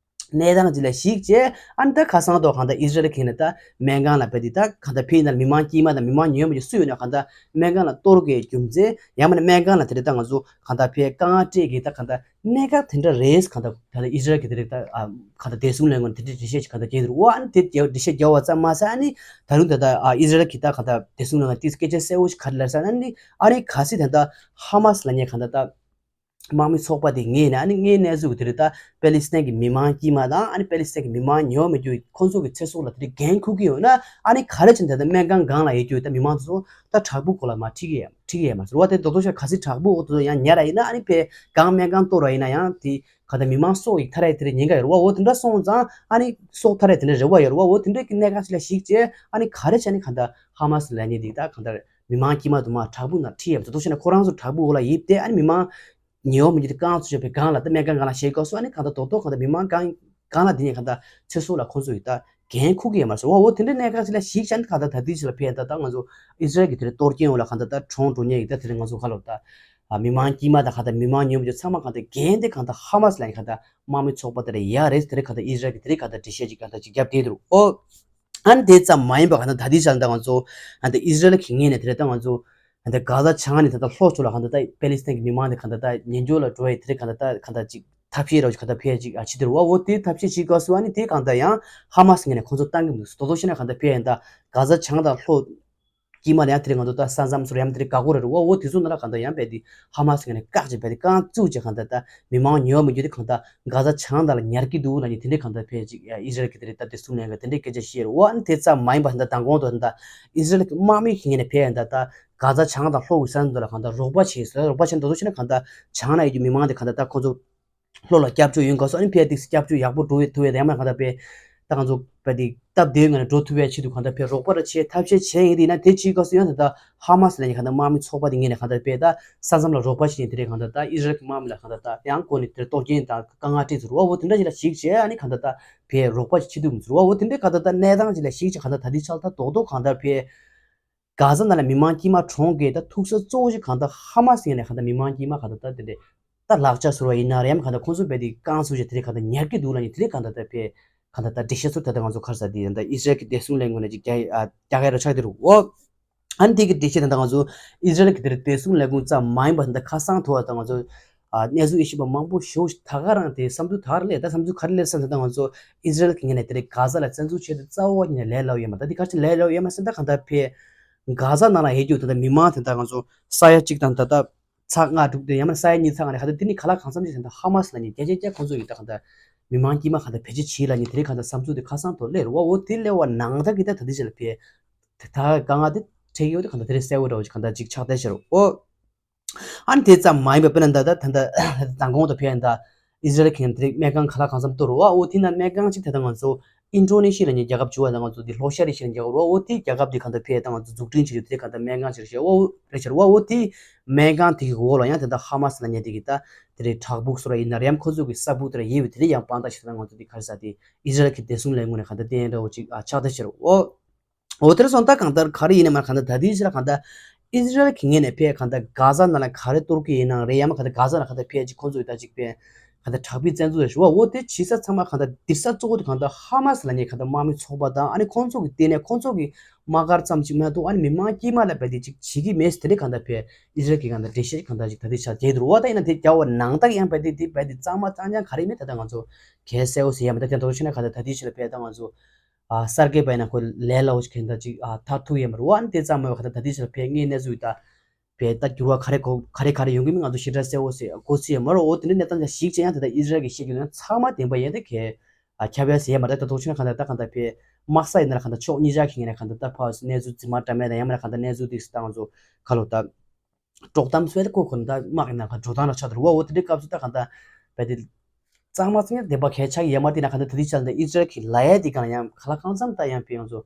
གནས་སྟངས་ཅིག་ལ་གཞིགས་བྱས། ཨ་ནི་ད་ཁ་སང་ཐོག་གང་ལྟར་ཨི་ཟི་རལ་གྱིས་ནི་ད་སྨན་ཁང་ལ་བལྟས་ཏེ་ད་གང་ལྟར་ཕེབས་ཡིན་ན་མི་མང་དཀྱུས་མ་དང་མི་མང་ཉུང་ཉུང་ཅིག་སུ་ཡོད་ན་གང་ལྟར་སྨན་ཁང་ལ་གཏོར་དགོས་རྒྱུ་མཚན། ཡང་མིན་ན་སྨན་ཁང་ལ་དེ་རིང་ད་ང་ཚོ་གང་ལྟར་ཕེབས་དཀའ་ངལ་འཕྲད་ཀྱི་ད་གང་ལྟར་གནད་འགག་དེ་འདྲ་རེད། གང་ལྟར་ད་ལྟ་ཨི་ཟི་རལ་གྱིས་དེ་རིང་ད་ཨ་གང་ལྟར་བདེ་སྲུང་ལས་ཁུངས་ནས་དེ་འདྲའི་འགྲེལ་བཤད་ཅིག་གང་ལྟར་བརྒྱབ་འདུག་འོ་ཨ་ནི་དེ་འགྲེལ་བཤད་བརྒྱབ་པ་ཙམ་མ་ཟད། ཨ་ནི་ད་རུང་ད་ལྟ་ཨ་ཨི་ཟི་རལ་གྱིས་ད་གང་ལྟར་བདེ་སྲུང་ལས་ཁུངས་ལ་ཏིས་སྐད་ཆ་གསལ་པོ་ཞིག་ག་རེ་ལབ་ཟེར་ན། ཨ་ནི་ཨ་ནི་གལ་སྲིད་ད་ལྟ་ཧ་མ་སི་ལབ་མཁན་གང་ལྟར་ད་དམག་མི་ཚོགས་པ་དེ་ངོས་ནས། ཨ་ནི་ངའི་གནས་ཚུལ་དེ་རིང་ད་པེ་ལི་སི་ཐན་གྱི་མི་མང་དཀྱུས་མ་དང་ཨ་ནི་པེ་ལི་སི་ཐན་གྱི་མི་མང་ཉུང་ཉུང་ཅིག་ཁོང་ཚོ་གི་ཚེ་སྲོག་ལ་དེ་རིང་འགན་འཁུར་གྱི་ཡོད་ན། ཨ་ནི་ག་རེ་བྱས་ནས་ད་ལྟ་སྨན་ཁང་སྒང་ལ་ཡོད་རྒྱུ་ད་མི་མང་ཚོ་ད་བྲག་ཕུག་སྐོར་ལ་མར་ཁྲིད་ཀྱི་ཡོད། ཁྲིད་ཀྱི་ཡོད་མ་ཟེར་བ། དེ་རྡོག་རྡོག་ཤར་གལ་སྲིད་བྲག་ཕུག་འོག་ཏུ་ཡང་ཉར་ཡིན་ན། ཨ་ནི་ཕར་སྒང་སྨན་ཁང་གཏོར་བ་ཡིན་ན་ཡང་དེ་གང་ལྟར་མི་མང་སྲོག་ཡི་ཐར་ཡ་དེ་འདྲའི་ཉེན་ཁ་ཡོད་རེད་བ། འོ་དེ་འདྲ་སོང་ཙང་ཨ་ནི་སྲོག་ཐར་ཡ་དེ་འདྲའི་རེ་བ་ཡོད་རེད་བ། འོ་དེ་འདྲའི་གི་གནད་འགག་ཅིག་ལ་གཞིགས་བྱས། ཨ་ནི་ག་རེ་བྱས་ནས་གང་ལྟར་ཧ་མ་སི་ལབ་མཁན་དེ་ད་གང་ལྟར་མི་མང་དཀྱུས་མ་དུ་མ་བྲག་ཕུག་ནང་ཁྲིད་ཡ་མ་རེད། རྡོག་རྡོག་ཤར་ནས་ཁོ་རང་ཚོ་བྲག་ཕུག་འོག་ལ་ཡིབ་སྟེ། ཨ་ནི་མི་མང་ཉེ་བོ་མི་འདི་རྐང་ཚོ་བྱས་པའི་སྒང་ལ་ད་སྨན་ཁང་སྒང་ལ་བཞག་དགོས་སོང་། ཨ་ནི་གང་ལྟར་རྡོག་རྡོག་གང་ལྟར་མི་མང་སྒང་སྒང་ལ་དེ་ནས་གང་ལྟར་ཚེ་སྲོག་ལ་ཁོང་ཚོ་ཡིས་ད་འགན་འཁུར་གྱི་ཡོད་མ་རེད་ཟེར་བ། འོ་དེ་འདྲའི་གནད་འགག་ཅིག་ལ་གཞིགས་བྱས་ནས་གང་ལྟར་ད་ལྟའི་ཆ་ལ་ཕེབས་ཡ་ད་ད་ང་ཚོ་ཨི་ཟི་རལ་གྱི་དེ་རིང་གཏོར་སྐྱོན་འོག་ལ་གང་ལྟར་ད་གྲོངས་འགྲོ་མཁན་ཡིན། ད་དེ་རིང་ང་ཚོ་ཁ་ལོ་ད་ཨ་མི་མང་དཀྱུས་མ་དང་གང་ལྟར་མི་མང་ཉུང་ཉུང་ཚང་མ་གང་ལྟར་འགན་དེ་གང་ལྟར་ཧ་མ་སི་ལབ་མཁན་གང་ལྟར་དམག་མི་ཚོགས་པ་དེ་ལ་ཡ་རེད། དེ་རིང་གང་ལྟར་ཨི་ཟི་རལ་གྱིས་དེ་རིང་གང་ལྟར་འགྲེལ་བཤད་ཅིག་གང་ལྟར་ཅིག་བརྒྱབ་བསྡད་འདུག་འོ། ཨ་ནི་དེ་ཙམ་མ་ཡིན་པ་གང་ལྟར་ད་ལྟའི་ཆ་ལ་ད་ང་ཚོ་གང་ལྟར་ཨི་ཟི་རལ་གྱི་ངོས་ནས་དེ་རིང་ད་ང་ཚོ་གང་ལྟར་གྷ་ཛ་བྱང་ནས་ད་ལྟ་ལྷོ་ཕྱོགས་ལ་གང་ལྟར་ད་པེ་ལི་སི་ཐན་གྱི་མི་མང་དེ་གང་ལྟར་ད་ཉེན་སྐྱོབ་ལ་འགྲོ་ཡ་དེ་རིང་གང་ལྟར་ད་གང་ལྟར་ཅིག་ཐབས་ཤེས་རོགས་ཅིག་གང་ལྟར་ཕེབས་ཅིག་ཨ་བྱེད་དེ་རུ་བ། འོ་དེ་ཐབས་ཤེས་བྱེད་དགོས་སུ། ཨ་ནི་དེ་གང་ལྟར་ཡང་ཧ་མ་སི་ངོས་ནས་ཁོང་ཚོ་བཏང་གི་མི་འདུག་རྡོག་རྡོག་ཤར་ནས་གང་ལྟར་ཕེབས་ཡིན་ད་གྷ་ཛ་བྱང་དང་ལྷོ་དཀྱིལ་མ་ལ་ཡང་དེ་རིང་ང་ཚོ་ད་ས་མཚམས་སུ་ཡང་དེ་རིང་འགག་སྒོ་རེད་རུ་བ། འོ་དེ་ཚོ་ནང་ལ་གང་ལྟར་ཡང་རྦད་དེ་ཧ་མ་སི་ངོས་ནས་བཀག་ཅིག་རྦད་དེ་རྐང་བཙུགས་ཅིག་གང་ལྟར་ད་མི་མང་ཉོ་མི་རྒྱུ་དེ་གང་ལྟར་གྷ་ཛ་བྱང་དང་ལ་ཉར་གྱི་འདུག་ལབ་ནས་དེ་འདྲའི་གང་ལྟར་ཕེབས་ཅིག་ཨི་ཟི་རལ་གྱི་དེ་རིང་ད་དེ་གསུང་ལན་གི་དེ་འདྲའི་སྐད་ཆ་བཤད་རུ་བ། ཨ་ནི་དེ་ཙམ་མ་ཡིན་པ་ད་མདང་དགོང་དུ་ད་ཨི་ཟི་རལ་གྱི་དམག་མི་ཞིག་ངོས་ནས་ཕེབས་ཡིན་ད་ད་གྷ་ཛ་བྱང་དང་ལྷོ་གི་ས་མཚམས་དུ་ལ་གང་ལྟར་རོགས་པ་བྱས་སོང་། རོགས་པ་བྱས་ནས་རྡོག་རྡོག་ཤར་ནས་གང་ལྟར་བྱང་ན་ཡོད་རྒྱུ་མི་མང་དེ་གང་ལྟར་ད་ཁོང་ཚོ་ལྷོ་ལ་སྐྱབས་བཅོལ་ཡོང་དགོས་སོ། ཨ་ནི་ཕར་ཏིག་སྐྱབས་བཅོལ་ཡག་པོ་འགྲོ་ཐུབ་ཡ་དང་ཡང་མིན་ན་གང་ལྟར་ཕར་ད་ང་ཚོ་ཕར་ཏིག་སྟབས་བདེ་ངང་ནས་འགྲོ་ཐུབ་ཡ་ཆེད་དུ་གང་ལྟར་ཕར་རོགས་པ་ར་བྱེད་ཐབས་ཤེས་བྱས་ཡིན་དེ་ཡིན་ན། དེ་བྱེད་དགོས་སོ་ཡང་ད་ལྟ་ཧ་མ་སི་ལབ་མཁན་གང་ལྟར་དམག་མི་ཚོགས་པ་དེ་ངོས་ནས་གང་ལྟར་ཕར་ད་ས་མཚམས་ལ་རོགས་པ་བྱེད་ཡིན་དེ་རེད། གང་ལྟར་ད་ཨི་ཟི་རལ་གྱི་དམག་མི་ལ་གང་ལྟར་ད་ཡང་སྒོ་ནས་དེར་གཏོར་སྐྱོན་དང་དཀའ་ངལ་སྤྲད་ཚུལ་རུ་བ། འོ་དེ་འདྲ་ཞིག་ལ་གཞིགས་བྱས། ཨ་ནི་གང་ལྟར་ད་ཕར་རོགས་པ་ཞིག་བྱེད་ཐུབ་མི་ཚུལ་རུ་བ། འོ་དེ་འདྲའི་གང་ལྟར་ད་གནས་སྟངས་ཅིག་ལ་གཞིགས་བྱས་གང་ལྟར་ད་ལྟའི་ཆ་ལ་ད་རྡོག་རྡོག་གང་ལྟར་ཕར་གྷ་ཛ་ནང་ལ་མི་མང་དཀྱུས་མ་གྲོངས་མཁན་ད་ཐུག་ས་གཙོ་བོ་ཞིག་གང་ལྟར་ཧ་མ་སི་ངོས་ནས་གང་ལྟར་མི་མང་དཀྱུས་མ་གང་ལྟར་ད་དེ་འདྲའི་ད་ལག་ཆ་ཟེར་བ་ཡིན་ན་རེད། ཡང་གང་ལྟར་ཁོང་ཚོ་རྦད་དེ་རྐང་བཙུགས་བྱས་དེ་རིང་གང་ལྟར་ཉར་གྱི་འདུག་ལབ་ནས་དེ་རིང་གང་ལྟར་ད་ཕར་གང་ལྟར་ད་འགྲེལ་བཤད་ཚུར་ད་ལྟ་ང་ཚོ་ག་རེ་ཟེར་དེ་ཡིན་ད་ཨི་ཟི་རལ་གྱི་བདེ་སྲུང་ལས་ཁུངས་ནས་ཅིག་རྒྱག་ཨ་རྒྱག་གི་རེད་ཆགས་དེ་རུ་འོ། ཨ་ནི་དེ་གི་འགྲེལ་བཤད་དེ་ད་ང་ཚོ་ཨི་ཟི་རལ་གྱི་དེར་བདེ་སྲུང་ལས་ཁུངས་ཙམ་མ་ཡིན་པ་ད་ཁ་སང་ཐོག་ད་ང་ཚོ་ཨ་གནས་ཚུལ་དབྱེ་ཞིབ་པ་མང་པོ་ཞིག་ད་ག་རང་དེ་བསམ་ཚུལ་ད་ག་རང་སླེབས། ད་བསམ་ཚུལ་ག་རེ་སླེབས་ཟེར་ན། ད་ང་ཚོ་ཨི་ཟི་རལ་གྱི་ངོས་ནས་དེ་རིང་གྷ་ཛ་ལ་བཙན་འཛུལ་བྱས་ཏེ་རྩ་བ་ཉིད་ནས་ལས་སླ་པོ་ཡོད་མ་རེད། ད་དེ་ག་ཅིག་ལས་སླ་པོ་ཡོད་མ་རེད་ཟེར་ན། ད་གང་ལྟར་ཕར་གྷ་ཛ་ནང་ལ་ཡོད་རྒྱུ་ད་ལྟ་མི་མང་དེ་ད་ང་ཚོ་ས་ཡ་གཅིག་དང་ད་ལྟ་ཚེག་ལྔ་དྲུག་དེ་ཡང་མིན་ན་ས་ཡ་གཉིས་ཚེག་ལྔ་རེད། གང་ལྟར་དེ་ནི་གང་ལ་གང་འཚམ་ཅིག་ད་ལྟ་ཧ་མ་སི་ལབ་མཁན་བརྒྱ་ཆ་བརྒྱ་ཁོང་ཚོ་ཡིས་ད་གང་ལྟར་མི་མང་དཀྱུས་མ་གང་ལྟར་བེད་སྤྱོད་བྱེད་ལབ་མཁན་དེ་རིང་གང་ལྟར་བསམ་ཚུལ་དེ་ཁ་སང་ཐོག་སླེབས་རེད་བ། འོ་དེ་སླེབས་པ་ནང་ལྟར་གྱི་ད་ད་ལྟའི་ཆ་ལ་ཕར་ད་དཀའ་ངལ་དེ་འཕྲད་ཀྱི་ཡོད་དེ་གང་ལྟར་དེ་རིང་གསལ་པོ་འདྲ་བོ་ཅིག་གང་ལྟར་ཅིག་ཆགས་བསྡད་ཤག་རོ། ཨོ། ཨ་ནི་དེ་ཙམ་མ་ཡིན་པ་དཔེར་ན་ད་ད་ད་ད་མདང་དགོང་དུ་ཕེབས་ཡིན་ད་ཨི་ཟི་རལ་གྱི་དེ་རིང་སྨན་ཁང་ག་ལ་གང་འཚམ་གཏོར་རོ་བ། འོ་དེ་ན་སྨན་ཁང་གཅིག་དེ་ད་ང་ཚོ་ཨིན་ཌོ་ནེ་ཤི་ཡ་ལབ་མཁན་རྒྱལ་ཁབ་བྱུང་བ་ད་ང་ཚོ་དེ་ལྷོ་ཤར་ཨེ་ཤི་ཡའི་རྒྱལ་ཁབ་རོ། འོ་དེ་རྒྱལ་ཁབ་དེ་གང་ལྟར་ཕེབས་ད་ང་ཚོ་འཛུགས་སྐྲུན་བྱེད་རྒྱུ་དེ་གང་ལྟར་སྨན་ཁང་ཞིག་རེད་ཤག་འོ་རེད་ཤག་རོ་བ། འོ་དེ་སྨན་ཁང་དེ་གི་འོག་ལ་ཡང་དེ་ད་ཧ་མ་སི་ལབ་མཁན་དེ་གི་ད་དེ་རིང་བྲག་ཕུག་སོགས་ར་ཡིན་ན་རེད། ཡང་ཁོ་ཚོ་གི་ས་ཕུག་དེ་ར་ཡོད་པའི་དེ་རིང་ཡང་དཔང་རྟགས་ཤིག་ད་ང་ཚོ་དེ་ག་རེ་ཟེར་དེ་ཨི་ཟི་རལ་གྱི་བདེ་སྲུང་ལས་ཁུངས་ནས་གང་ལྟར་བསྟན་འདྲ་བོ་ཅིག་ཨ་ཆགས་བསྡད་ཤག་རོ། འོ། འོ་དེར་སོང་ད་གང་ལྟར་ག་རེ་ཡིན་ན་མ་གང་ལྟར་ད་ལྟའི་ཆ་ལ་གང་ལྟར་ཨི་ཟི་རལ་གྱི་ངོས་ནས་ཕར་གང་ལྟར་གྷ་ཛ་ནང་ལ་ག་རེ་གཏོར་གྱི་ཡིན་ནའང་རེད། ཡང་མིན་གང་ལྟར་གྷ་ཛ་ལ་གང་ལྟར་ཕར་ཅིག་ཁོང་ཚོ་ཡི་ད་ཅིག་ཕར་གང་ལྟར་དྲག་པོའི་བཙན་འཛུལ་རེད་ཞུ་བ། འོ་དེ་བྱེད་ས་ཚང་མ་གང་ལྟར་སྡིགས་ས་གཙོ་བོ་དེ་གང་ལྟར་ཧ་མ་སི་ལབ་མཁན་གང་ལྟར་དམག་མི་ཚོགས་པ་དང་ཨ་ནི་ཁོང་ཚོ་གི་ལྟེ་གནས་ཁོང་ཚོ་གི་དམག་སྒར་ཙམ་ཅིག་མ་གཏོགས་ཨ་ནི་མི་མང་དཀྱུས་མ་ལ་རྦད་དེ་ཅིག་བྱེད་ཀྱི་མེད་ཟེར་དེ་རིང་གང་ལྟར་ཕར་ཨི་ཟི་རལ་གྱིས་གང་ལྟར་འགྲེལ་བཤད་གང་ལྟར་ཅིག་ད་ལྟའི་ཆ་རྒྱས་འདུག་རོ་བ། ད་ཡིན་ན་དེ་རྒྱག་པ་ནང་ལྟར་ཡང་རྦད་དེ་དེ་རྦད་དེ་གཙང་མ་གཙང་རྐྱང་ག་རེ་མེད། ད་ལྟ་ང་ཚོ་གལ་གསལ་པོ་ཟེར་ཡ་མེད། ད་དེ་འདྲ་བྱས་ན་གང་ལྟར་ད་ལྟའི་ཆ་ལ་ཕར་ད་ང་ཚོ། ཨ་གསར་འགོད་པ་ཡིན་ན་ཁོ་ལས་སླ་པོ་ཞིག་གིས་ད་ཅིག་ཨ་མཐར་ཐུག་ཡོད་མ་རེད་བ། ཨ་ནི་དེ་ཙམ་མ་ཡིན་པར་ད་ལྟའི་ཆར་ཕར་ངའི་གནས་ཚུལ་ད་ཕར་ད་འགྱུར་བ་ག་རེ་གོ་ག་རེ་ག་རེ་ཡོང་གི་མིན་ང་ཚོ་ཞིབ་ཕྲ་གསལ་པོ་ཞིག་གོ་ཚོད་ཡོད་མ་རེད། འོ་དེ་འདྲའི་གནས་སྟངས་ཅིག་གཞིར་བྱས་ཡང་ད་ལྟ་ཨི་ཟི་རལ་གྱིས་བཤད་རྒྱུ་ན་ཚང་མ་བདེན་པ་ཡིན་ད་གས་ཨ་ཁྱབ་ཡ་ཟེར་ཡ་མ་རེད། ད་དོགས་ཆེ་ན་གང་ལྟར་ད་གང་ལྟར་ཕར་དམག་ས་ཡིན་ན་ལ་གང་ལྟར་ཕྱོགས་གཉིས་ཆ་གི་ངོས་ནས་གང་ལྟར་ད་ཕར་གནས་ཚུལ་རྫུན་མ་འདྲ་མིན་དང་ཡང་མིན་ན་གང་ལྟར་གནས་ཚུལ་དེ་ད་ང་ཚོ་ཁ་ལོ་ད། དཀྲོག་གཏམ་སུ་ཡ་དེ་ཁོ་ཁོ་ན་ད་དམག་གི་ནང་ཁ་འགྲོ་སྟངས་ལ་ཆགས་འདུག་རུ་བ། འོ་དེ་འདྲའི་སྐབས་སུ་ད་གང་ལྟར་རྦད་དེ་གཙང་མ་གཙང་མ་བདེན་པ་གལ་ཆགས་ཀྱི་ཡོད་མ་རེད། དེ་ན་གང་ལྟར་ད་ལྟའི་ཆ་ལ་ད་ཨི་ཟི་རལ་གྱིས་ལབ་ཡ་དེ་གང་ཡང་གང་ལ་གང་འཚམ་ད་ཡང་ཕར་ང་ཚོ་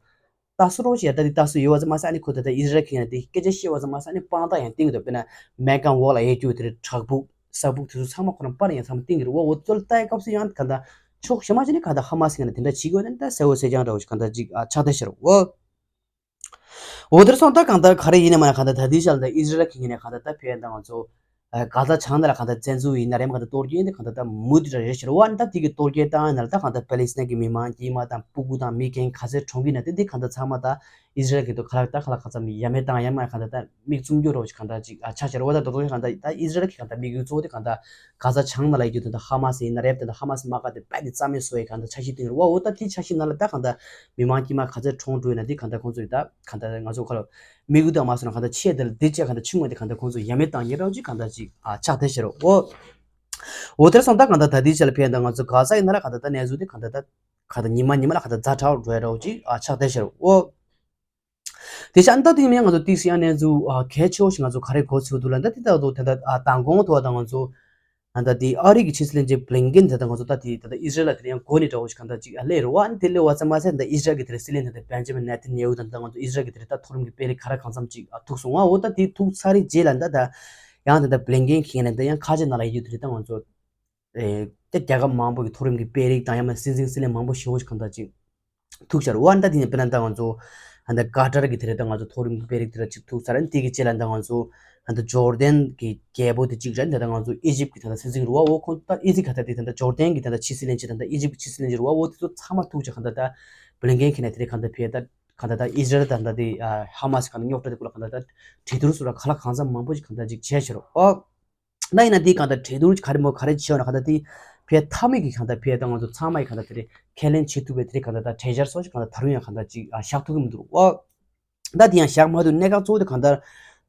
ལྟ་སྲོལ་རོ་ཞེས་ད་དེ་ལྟ་སྲོལ་ཡོད་པ་ཙམ་མ་ཟད། ཨ་ནི་ཁོ་ད་ལྟ་ཨི་ཟི་རལ་གྱི་ནང་དེ་སྐད་ཆ་བཤད་པ་ཙམ་མ་ཟད། ཨ་ནི་དཔང་རྟགས་ཡང་བསྟན་གྱི་འདུག་དཔེར་ན་མེ་གང་འོག་ལ་ཡལ་རྒྱུ་དེ་རེད། བྲག་ཕུག་ས་ཕུག་དེ་ཚོ་ཚང་མ་ཁོ་རང་པར་ཡང་ཚང་མ་བསྟན་གྱི་རེད། འོ་འོ་ཚོ་ལ་ལྟ་ཡི་སྐབས་སུ་ཡང་གང་ལྟར་ཕྱོགས་གཞན་མ་ཅིག་ནས་གང་ལྟར་ཧ་མ་སི་གི་ནང་དེ་འདྲ་བྱེད་དགོས་ན་ད་གསལ་བོ་གསལ་རྐྱང་འདྲ་བོ་ཞིག་གང་ལྟར་ཅིག་ཨ་ཆགས་བསྡད་ཤག་རེད། འོ། འོ་དེར་སོང་ད་གང་ལྟར་ག་རེ་ཡིན་ནའི་མ་ན་གང་ལྟར་ད་ལྟའི་ཆར་ལ་ད་ཨི་ཟི་རལ་གྱི་ངོས་ནས་གང་ལྟར་ད་ཕེ་ད་ང་ཚོ་ཨ་གྷ་ཛ་བྱང་ནང་ལ་གང་ལྟར་བཙན་འཛུལ་ཡིན་ན་རེད། མ་གང་ལྟར་གཏོར་རྒྱག་ཡིན་ན་གང་ལྟར་ད་མུ་མཐུད་རེད་ཟེར་བ་ནི། ད་དེ་གི་གཏོར་རྒྱག་བཏང་ཡིན་ན་ལ་ད་གང་ལྟར་པེ་ལི་སི་ཐན་གྱི་མི་མང་དཀྱུས་མ་དང་སྤུ་གུ་དང་མི་རྒན་ག་ཚོད་གྲོངས་ཀྱི་ན་དེ་འདི་གང་ལྟར་ཚང་མ་ད་ཨི་ཟི་རལ་གྱི་ཐོག་ཁ་ལག་ད་ཁ་ལག་ཁ་ཙམ་ཡ་མེད་བཏང་ཡ་མ་གང་ལྟར་ད་མིག་བཙུམ་རྒྱུ་རོགས་ཞིག་གང་ལྟར་ཅིག་ཨ་ཆགས་ཤར་བ། ད་དོ་དོ་གང་ལྟར་ད་ཨི་ཟི་རལ་གྱི་གང་ལྟར་དམིགས་ཡུལ་གཙོ་བོ་དེ་གང་ལྟར་གྷ་ཛ་བྱང་ནང་ལ་ཡོད་རྒྱུ་དེ་ད་ཧ་མ་སི་ཡིན་ན་རེད། དེ་ད་ཧ་མ་སི་དམག་སྒར་དེ་རྦད་དེ་རྩ་མེད་བཟོ་ཡི་གང་ལྟར་འཆར་གཞི་བཏིང་རེད་བ། འོ་ད་དེ་འཆར་གཞི་ནང་ལ་ད་གང་ལྟར་མི་མང་དཀྱུས་མ་ག་ཚོད་གྲོངས་འགྲོ་ཡིན་ན་དེ་གང་ལྟར་ཁོང་ཚོ་ཡི་ད་གང་ལྟར་ང་ཚོ་ཁ་ལོ་དམིགས་ཡུལ་དང་མ་སོང་ན་གང་ལྟར་ཆེད་དེ་ལ་དེ་ཆེད་གང་ལྟར་ཆུང་བ་དེ་གང་ལྟར་ཁོང་ཚོ་ཡ་མེད་བཏང་ཉེ་རོགས་ཅིག་གང་ལྟར་ཅིག་ཨ་ཆགས་བསྡད་ཤར་བ། འོ་དེར་སོང་ད་གང་ལྟར་ད་དེའི་ཆ་ལ་ཕན་ད་ང་ཚོ་གྷ་ཛ་ཡི་ནང་ལ་གང་ལྟར་ད་གནས་ཚུལ་དེ་གང་ལྟར་ད་གང་ལྟར་ཉི་མ་ཉི་མ་ལ་གང་ལྟར་ཛ་དྲག་འགྲོ་ཡ་རོགས་ཅིག་ཨ་ཆགས་བསྡད་ཤར་བ། འོ། དེ་ཆ་ཨ་ནི་ད་དེ་མིན་ང་ཚོ་ཏིག་སི་ཡང་གནས་ཚུལ་ཨ་གལ་ཆེ་བོ་ཞིག་ང་ཚོ་ག་རེ་གོ་ཚུལ་འདུག་ལ། ད་དེ་ལྟ་བུ་དེ་ད་ཨ་མདང་དགོང་ཐོག་ད་ང་ཚོ་ཨ་ད་དེ་ཨ་རི་གི་ཕྱི་སྲིད་བློན་ཆེན་བྷི་ལིན་ཀེན་དེ་ད་ང་ཚོ་ད་དེ་ད་ད་ཨི་ཟི་རལ་ལ་དེ་ཡང་འགོ་ནས་འདྲ་བོ་ཞིག་གང་ལྟར་ཅིག་ཨ་སླེབས་རེད་བ། ཨ་ནི་དེ་སླེབས་པ་ཙམ་མ་ཟད་ད་ཨི་ཟི་རལ་གི་དེ་རེད་སྲིད་བློན་དེ་ད་བེན་ཇ་མིན་ནེ་ཐན་ཡ་ཧུ་དང་ད་ང་ཚོ་ཨི་ཟི་རལ་གི་དེ་རེད་ད་མཐོ་རིམ་གི་དཔོན་རིགས་ག་རེ་གང་འཚམ་ཅིག་ཨ་ཐུག་སོང་བ། འོ་ད་དེ་ཐུག་ཚར་རེད་རྗེས་ལ་ད་ད་ཡང་དེ་ད་བྷི་ལིན་ཀེན་ཁེ་ནས་ད་ཡང་ཁ་ཆེ་ནང་ལ་ཡོད་རྒྱུ་དེ་རེད་ད་ང་ཚོ། ཨེ། ད་རྒྱལ་ཁབ་མང་པོ་གི་མཐོ་རིམ་གྱི་དཔོན་རིགས་དང་ཡང་མིན་སྲིད་འཛིན་སྲིད་བློན་མང་པོ་ཞེ་པོ་ཞིག་གང་ལྟར་ཅིག་ཐུག་ཤར་བ། ཨ་ནི་ད་དེ་ནས་དཔེར་ན་ད་ང་ཚོ་ཨ་ད་ཀ་ཏར་གྱི་དེ་རེད་ད་ང་ཚོ་མཐོ་རིམ་གྱི་དཔོན་རིགས་དེ་འདྲ་ཅིག་ཐུག་ཚར། ཨ་ནི་དེ་གི་རྗེས་ལ་ད་ང་ཚོ་ཨ་ད་ཇོར་ཌན་གྱི་རྒྱལ་པོ་དེ་གཅིག་རེད། ད་ད་ང་ཚོ་ཨི་ཇིབ་ཀྱི་ད་ད་སྲིད་འཛིན་རུ་བ། འོ་ཁོང་ད་ཨི་ཇིབ་ག་ད་དེ་ད་ད་ཇོར་ཌན་གྱི་ད་ད་ཕྱི་སྲིད་བློན་ཆེན་དང་ད་ཨི་ཇིབ་ཀྱི་ཕྱི་སྲིད་བློན་ཆེན་རུ་བ། འོ་དེ་ཚོ་ཚང་མ་ཐུག་ཅིག་གང་ལྟར་ད་བྷི་ལིན་ཀེན་ཁེ་ནས་དེ་རེད་གང་ལྟར་ཕེ་ད་གང་ལྟར་ད་ཨི་ཟི་རལ་དང་ད་དེ་ཧ་མ་སི་གང་ལྟར་རྙོག་དྲ་དེ་སྐོར་ལ་གང་ལྟར་ད་གྲོས་བསྡུར་སོགས་ལ་ག་ལ་གང་འཚམ་མང་པོ་ཞིག་གང་ལྟར་ཅིག་བྱས་ཤར་བ། ཨོ། ད་ཡིན་ན་དེའི་གང་ལྟར་གྲོས་བསྡུར་ག་རེ་མོ་ག་རེ་བྱས་ཡོད་ན་གང་ལྟར་དེ་ཕའི་མཐའ་མའི་གི་གང་ལྟར་ཕའི་ད་ང་ཚོ་ཚང་མ་ཡི་གང་ལྟར་དེ་རེད་ཁས་ལེན་བྱེད་ཐུབ་པའི་དེ་རེད་གང་ལྟར་ད་གྲོས་འཆར་སོགས་ཀྱི་གང་ལྟར་ད་རུང་ཡང་གང་ལྟར་ཅིག་ཨ་བཞག་ཐུབ་ཀྱི་མི་འདུག་ཨོ། ད་དེ་ཡང་བཞག་མ་ཐུབ་གནད་འགག་གཙོ་བོ་དེ་གང་ལྟར་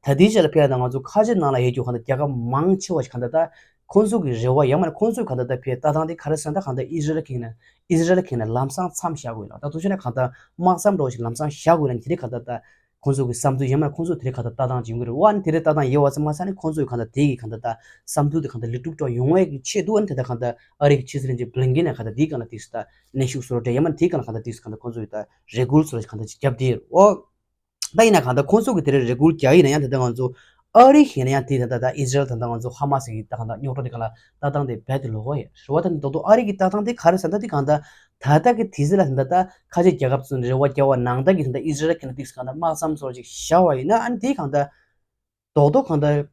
ད་དེའི་ཆ་ལ་ཕའི་ད་ང་ཚོ་ཁ་ཆེ་ནང་ལ་ཡོད་རྒྱུ་གང་ལྟར་རྒྱལ་ཁབ་མང་ཆེ་བ་ཞིག་གང་ལྟར་ད་ཁོང་ཚོ་གི་རེ་བ་ཡང་མིན་ཁོང་ཚོའི་གང་ལྟར་ད་ཕའི་ལྟ་སྟངས་དེ་ག་རེ་ཟེར་ན་ད་གང་ལྟར་ཨི་ཟི་རལ་གྱི་ནས་ཨི་ཟི་རལ་གྱི་ནས་ལམ་སང་མཚམས་བཞག་དགོས་ལ། ད་ཐུག་ཆེ་ན་གང་ལྟར་དམག་མཚམས་འདྲ་བོ་ཞིག་ལམ་སང་བཞག་དགོས་ལ་དེ་རེད་གང་ལྟར་ད། ཁོང་ཚོ་གི་བསམ་ཚུལ་ཡང་མིན་ཁོང་ཚོ་དེ་རིང་གང་ལྟར་ལྟ་སྟངས་ཅིག་ཡོང་གི་རེད་བ། ཨ་ནི་དེ་རིང་ལྟ་སྟངས་ཡོད་པ་ཙམ་མ་ཟད་ནི་ཁོང་ཚོ་གི་གང་ལྟར་དེ་གི་གང་ལྟར་ད་བསམ་ཚུལ་དེ་གང་ལྟར་ལེགས་གྲུབ་འགྲོ་ཡོང་བའི་གི་ཆེད་དུ། ཨ་ནི་དེ་ལྟར་གང་ལྟར་ཨ་རི་གི་ཕྱི་སྲིད་བློན་ཆེན་བྷི་ལིན་ཀེན་ནས་གང་ལྟར་དེའི་སྒང་ལ་ཏིག་ཙམ་ད་གནོན་ཤུགས་བཟོ་འདྲ་ཡང་མིན་དེའི་སྒང་ལ་གང་ལྟར་ཏིག་ཙམ་གང་ལྟར་ཁོང་ཚོ་ཡི་ད་རེ་སྐུལ་བཟོ་འདྲ་གང་ལྟར་ཅིག་བརྒྱབ་བསྡད་ཡོད་རེད་བ། ད་ཡིན་ན་གང་ལྟར་ཁོང་ཚོ་གི་དེ་རིང་རེ་སྐུལ་རྒྱག་ཡིན་ན་ཡང་དེ་ལྟར་ང་ཚོ་ཨ་རི་ཡིན་ན་ཡང་དེ་ད་ལྟ་ད་ཨི་ཟི་རལ་དང་ད་ང་ཚོ་ཧ་མ་སི་གི་ད་གང་ལྟར་རྙོག་དྲ་དེ་གང་ལ་ལྟ་སྟངས་དེ་རྦད་དེ་ལོག་པ་ཡིན་རེད་བ། ད་ནི་རྡོག་རྡོག་ཨ་རི་གི་ལྟ་སྟངས་དེ་ག་རེ་ཟེར་ན་ད་དེ་གང་ལྟར་ད་ལྟ་གི་དུས་ཚོད་ལ་ད་ལྟ་ད་ཁ་ཆེ་རྒྱལ་ཁབ་ཚོ་ནས་རེ་བ་རྒྱག་པ་ནང་ལྟར་གྱི་ད་ལྟ་ཨི་ཟི་རལ་གྱི་ནང་ཏིག་ཙམ་གང་ལྟར་དམག་མཚམས་ཚོ་ཅིག་བཞག་པ་ཡིན་ན་ཨ་ནི་དེ་གང་ལྟར་རྡོག་རྡོག་གང་ལྟར་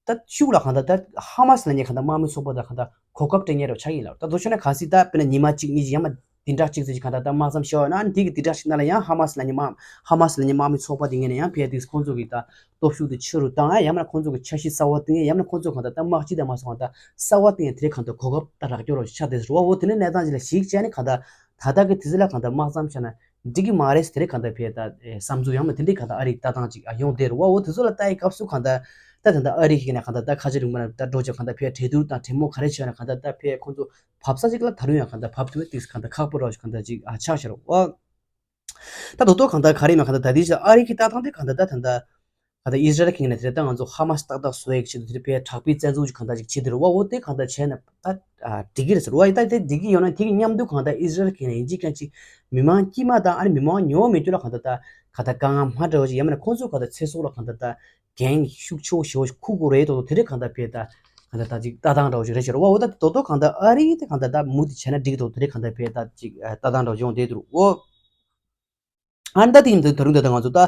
ད་ཤུགས་ལ་གང་ལྟར་ད་ཧ་མ་སི་ལབ་མཁན་གང་ལྟར་དམག་མི་ཚོགས་པ་དང་གང་ལྟར་གོ་སྐབས་སྤྲད་མཁན་རེ་བ་ཆགས་ཡིན་ལ། ད་མདོར་བྱས་ན་གལ་སྲིད་ད་དཔེར་ན་ཉི་མ་གཅིག་གཉིས་ཀྱི་ཡང་མ་བདུན་ཕྲག་གཅིག་ཙམ་ཞིག་གང་ལྟར་ད་དམག་མཚམས་བཞག་ཡོད་ན་ཨ་ནི་དེ་གི་བདུན་ཕྲག་གཅིག་ནང་ལ་ཡང་ཧ་མ་སི་ལབ་མཁན་དམག་ཧ་མ་སི་ལབ་མཁན་དམག་མི་ཚོགས་པ་དེ་ངོས་ནས་ཡང་ཕལ་ཏིག་ཁོང་ཚོ་གི་ད་སྟོབས་ཤུགས་དེ་ཆེ་རུ་བཏང་ཡ་ཡང་མིན་ན་ཁོང་ཚོ་གི་འཆར་གཞི་གསར་བ་བཏིང་ཡ་ཡང་མིན་ན་ཁོང་ཚོ་གང་ལྟར་ད་དམག་སྤྱི་དང་མ་སོང་གང་ལྟར་གསར་བ་བཏིང་ཡ་དེ་གང་ལྟར་གོ་སྐབས་ད་རག་སྐྱོར་རོགས་ཆགས་བསྡད་ཟེར་བ། འོ་དེ་ནི་གནས་སྟངས་ཅིག་ལ་གཞིགས་བྱས་ནས་གང་ལྟར་ད་ལྟ་གི་དུས་ཚོད་ལ་གང་ལྟར་དམག་མཚམས་བཞག་ན་འགྲིག་གི་མ་རེད་ཟེར་དེ་རིང་གང་ལྟར་ཕེ་ད་བསམ་ཚུལ་ཡང་མིན་དེ་འདྲའི་གང་ལྟར་ཨ་རིའི་ལྟ་སྟངས་ཅིག་ཡོང་བསྡད་རེད་བ། འོ་དེ་ཚོ་ལ་ལྟ་ཡི་སྐབས་སུ་གང་ལྟར་ད་ད་ལྟ་ཨ་རི་གི་ནས་གང་ལྟར་ད་ཁ་ཆེ་རིང་པོ་ན་ད་འགྲོ་ཅིག་གང་ལྟར་ཕེ་གྲོས་བསྡུར་དང་གྲོས་མོལ་ག་རེ་བྱས་ན་གང་ལྟར་ད་ཕེ་ཁོང་ཚོ་བབས་ས་ཅིག་ལ་ད་རུང་ཡང་གང་ལྟར་བབས་ཐུབ་པའི་ཏིག་གང་ལྟར་ཁག་པོ་རོགས་ཅིག་གང་ལྟར་ཅིག་ཨ་ཆགས་ཤར་བ། ད་དོ་དོ་གང་ལྟར་ག་རེ་མ་གང་ལྟར་ད་དེ་ཨ་རི་གི་ལྟ་སྟངས་དེ་གང་ལྟར་ད་ད་ལྟ་གང་ལྟར་ཨི་ཟི་རལ་གྱི་ནས་དེ་ལྟ་ང་ཚོ་ཧ་མ་སི་ཏག་ཏག་བཟོ་ཡག་ཆེད་དུ་དེ་ཕེ་དྲག་པོའི་བཙན་འཛུལ་ཅིག་གང་ལྟར་ཅིག་བྱེད་དེ་རུ་བ། འོ་དེ་གང་ལྟར་བྱས་ན་ད་འགྲིག་གི་རེད་ཟེར་བ་ཡིན། ད་དེ་འགྲིག་གི་ཡོད་ན་དེ་གི་མཉམ་དུ་གང་ལྟར་ཨི་ཟི་རལ་གྱི་ནས་ཡིན་གཅིག་ཀྱང་ཅིག་མི་མང་དཀྱུས་མ་དང་ཨ་ནི་མི་མང་ཉོ་མི་རྒྱུ་ལ་གང་ལྟར་ད་གང་ལྟར་དཀའ་ངལ་མ་འདྲ་བ་ཞིག་ཡང་མིན་ན་ཁོང་ཚོ་གང་ལྟར་ཚེ་སྲོག་ལ་གང་ལྟར་ད་འགན་ཤུགས་ཆེ་བོ་ཞེ་བོ་ཞིག་འཁུར་དགོས་རེད་དོ། དེ་རེད་གང་ལྟར་ཕེ་ད་གང་ལྟར་ད་ཅིག་ལྟ་སྟངས་འདྲ་བོ་ཞིག་རེད་ཤར་བ། འོ་ད་དོ་དོ་གང་ལྟར་ཨ་རི་དེ་གང་ལྟར་ད་མུ་མཐུད་བྱས་ན་འགྲིག་གི་འདུག་དེ་རེད་གང་ལྟར་ཕེ་ད་ཅིག་ལྟ་སྟངས་འདྲ་བོ་ཡོང་བསྡད་འདུག་འོ། ཨ་ནི་ད་དེ་ཡིན་དུས་ད་རུང་ད་ལྟ་ང་ཚོ་ད་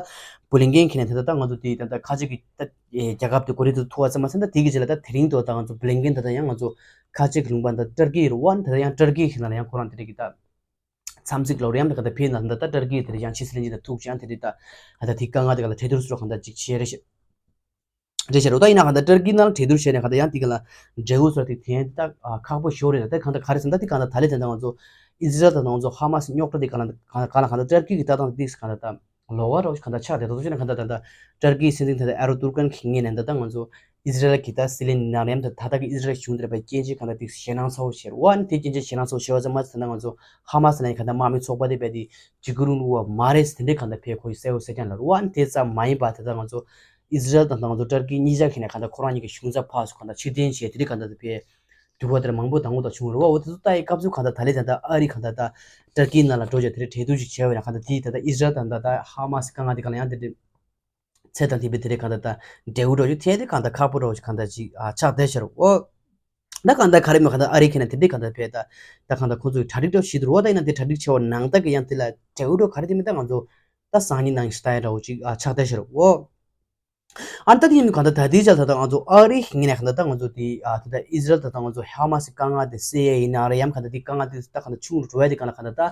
བྷི་ལིན་ཀེན་གྱི་ནས་ད་ལྟ་ད་ང་ཚོ་དེ་ད་ལྟ་ཁ་ཆེ་གི་ད་རྒྱལ་ཁབ་དེ་གོ་རིམ་དུ་ཐུག་པ་ཙམ་མ་ཟད་ད་དེ་གི་རྗེས་ལ་ད་དེ་རིང་དུ་ད་ང་ཚོ་བྷི་ལིན་ཀེན་ད་ལྟ་ཡང་ང་ཚོ་ཁ་ཆེ་གི་ལུང་པ་ད་ཏུར་ཀི་རུ་བ། ད་ལྟ་ཡང་ཏུར་ཀི་གི་ནང་ལ་ཡང་ཁོ་རང་དེ་རིང་གི་ད་འཚམས་གཟིགས་ལོ་རེ་ཡང་ད་ག་ད་ཕེ་ན་ད་ད་ཏུར་ཀི་དེ་རིང་ཡང་ཕྱི་སྲིད་བློན་ཆེན་ད་ཐུག་ཅིང་དེ་རིང་ད་ད་དེ་དཀའ་ངལ་དེ་ག་ལ་གྲོས་བསྡུར་སོགས་གང་ད་ཅིག་བྱས་རེད་ཤག་རེད་ཤག་རོ། ད་ཡིན་ན་གང་ལྟར་ཏུར་ཀི་ནང་ལ་གྲོས་བསྡུར་བྱས་ནས་གང་ལྟར་ཡང་དེ་ག་ལ་འབྲས་བུ་ཚོ་དེ་དེ་ད་ཁག་པོ་ཤོར་རེད། ད་གང་ལྟར་ག་རེ་ཟེར་ན་ད་དེ་གང་ལྟར་ད་ལས་དེ་ད་ང་ཚོ་ཨི་ཟི་རལ་དང་ང་ཚོ་ཧ་མ་སི་རྙོག་དྲ་དེ་ག་ལ་ག་ལ་གང་ལྟར་ཏུར་ཀི་གི་ལྟ་སྟངས་དེ་གང་ལྟར་ད་ལོག་པ་རོགས་གང་ལྟར་ཆགས་དེ་ད་དུ་བྱས་ན་གང་ལྟར་ད་ད་ཏུར་ཀི་སྲིད་འཛིན་ད་ད་ཨེར་ཏུར་ཀན་གི་ངོས་ནས་ད་ད་ང་ཚོ་ཨི་ཟི་རལ་གི་ད་སྲིད་བློན་ནང་ནས་ད་ད་ད་གི་ཨི་ཟི་རལ་གཞུང་དེ་ར་བའི་སྐྱོན་བརྗོད་གང་ལྟར་དེ་ཞེད་སྣང་ཚ་བོ་བྱེད་རོ། ཨ་ནི་དེ་སྐྱོན་བརྗོད་ཞེད་སྣང་ཚ་བོ་བྱེད་པ་ཙམ་མ་ཟད་ད་ང་ཚོ་ཧ་མ་སི་ལ་ཡང་གང་ལྟར་དམག་མི་ཚོགས་པ་དེ་རྦད་དེ་འཇིགས་སྐུལ་རུང་བ་མ་རེད་ཟེར་དེ་འདྲའི་གང་ལྟར་ཕེ་ཁོ་ཡི་གསལ་བོ་གསལ་རྐྱང་ལ་རུ་བ། ཨ་ནི་དེ་ཙམ་མ་ཡིན་པ་དེ་ལྟར་ང་ཚོ་ཨི་ཟི་རལ་དང་ང་ཚོ་ཏུར་ཀི་གཉིས་ཆ་གི་ནས་གང་ལྟར་ཁོ་རང་གཉིས་ཀྱི་གཞུང་ཚབ་ཕར་ཚུར་གང་ལྟར་ཕྱིར་འཐེན་བྱས་དེ་འདྲའི་གང་ལྟར་ཕེ་ འགྱུར་བ་དེ་མང་པོ་དང་པོ་དང་བྱུང་རེད་བ། འོ་དེ་ཚོ་ལྟ་ཡི་སྐབས་སུ་གང་ལྟར་ད་ལན་ད་ལྟ་ཨ་རི་གང་ལྟར་ད་ཏུར་ཀི་ནང་ལ་འགྲོ་བྱས་དེ་རེད་གྲོས་བསྡུར་ཞིག་བྱས་པ་ཡིན་ན། གང་ལྟར་དེ་ད་ལྟ་ཨི་ཟི་རལ་དང་ད་ལྟ་ཧ་མ་སི་དཀའ་ངལ་དེ་གང་ལ་ཡང་དེ་རེད། ཚད་དང་མཐུན་པའི་དེ་རེད་གང་ལྟར་ད་འབྲས་བུ་འགྲོ་རྒྱུ་དེ་དེ་གང་ལྟར་ཁག་པོ་འགྲོ་ཞིག་གང་ལྟར་ཅིག་ཨ་ཆགས་བསྡད་ཤག་རེད་བ། ད་གང་ལྟར་ག་རེ་མོད་གང་ལྟར་ཨ་རི་ཁེ་ན་དེ་འདྲའི་གང་ལྟར་བས་ད་ད་གང་ལྟར་ཁོང་ཚོ་གི་གྲ་སྒྲིག་འདྲ་བོ་ཞིག་འདུག་རེད་བ། ད་ཡིན་ན་དེ་གྲ་སྒྲིག་བྱས་པ་ནང་ལྟར་གི་ཡང་དེ་ལ་འབྲས་བུ་འགྲོ་ག་རེ་དེ་མིན་ད་ང་ཚོ་ད་སང་ཉིན་ནང་ཞིག་ལྟ་ཡ་འདྲ་བོ་ཅིག་ཨ་ཆགས་བསྡད་ཤག་རེད་བ། ཨ་ནི་ད་དེ་ཡིན་གང་ལྟར་ད་ལྟའི་ཆར་ད་ལྟ་ང་ཚོ་ཨ་རི་ངོས་ནས་གང་ལྟར་ད་ང་ཚོ་དེ་ཨ་ད་ལྟ་ཨི་ཟི་རལ་ད་ལྟ་ང་ཚོ་ཧ་མ་སི་དཀའ་ངལ་དེ་སེལ་ཡས་ཡིན་ན་རེད་ཡང་གང་ལྟར་དེ་དཀའ་ངལ་དེ་ད་གང་ལྟར་ཆུང་རུ་འགྲོ་ཡས་དེ་གང་ལ་གང་ལྟར་ད་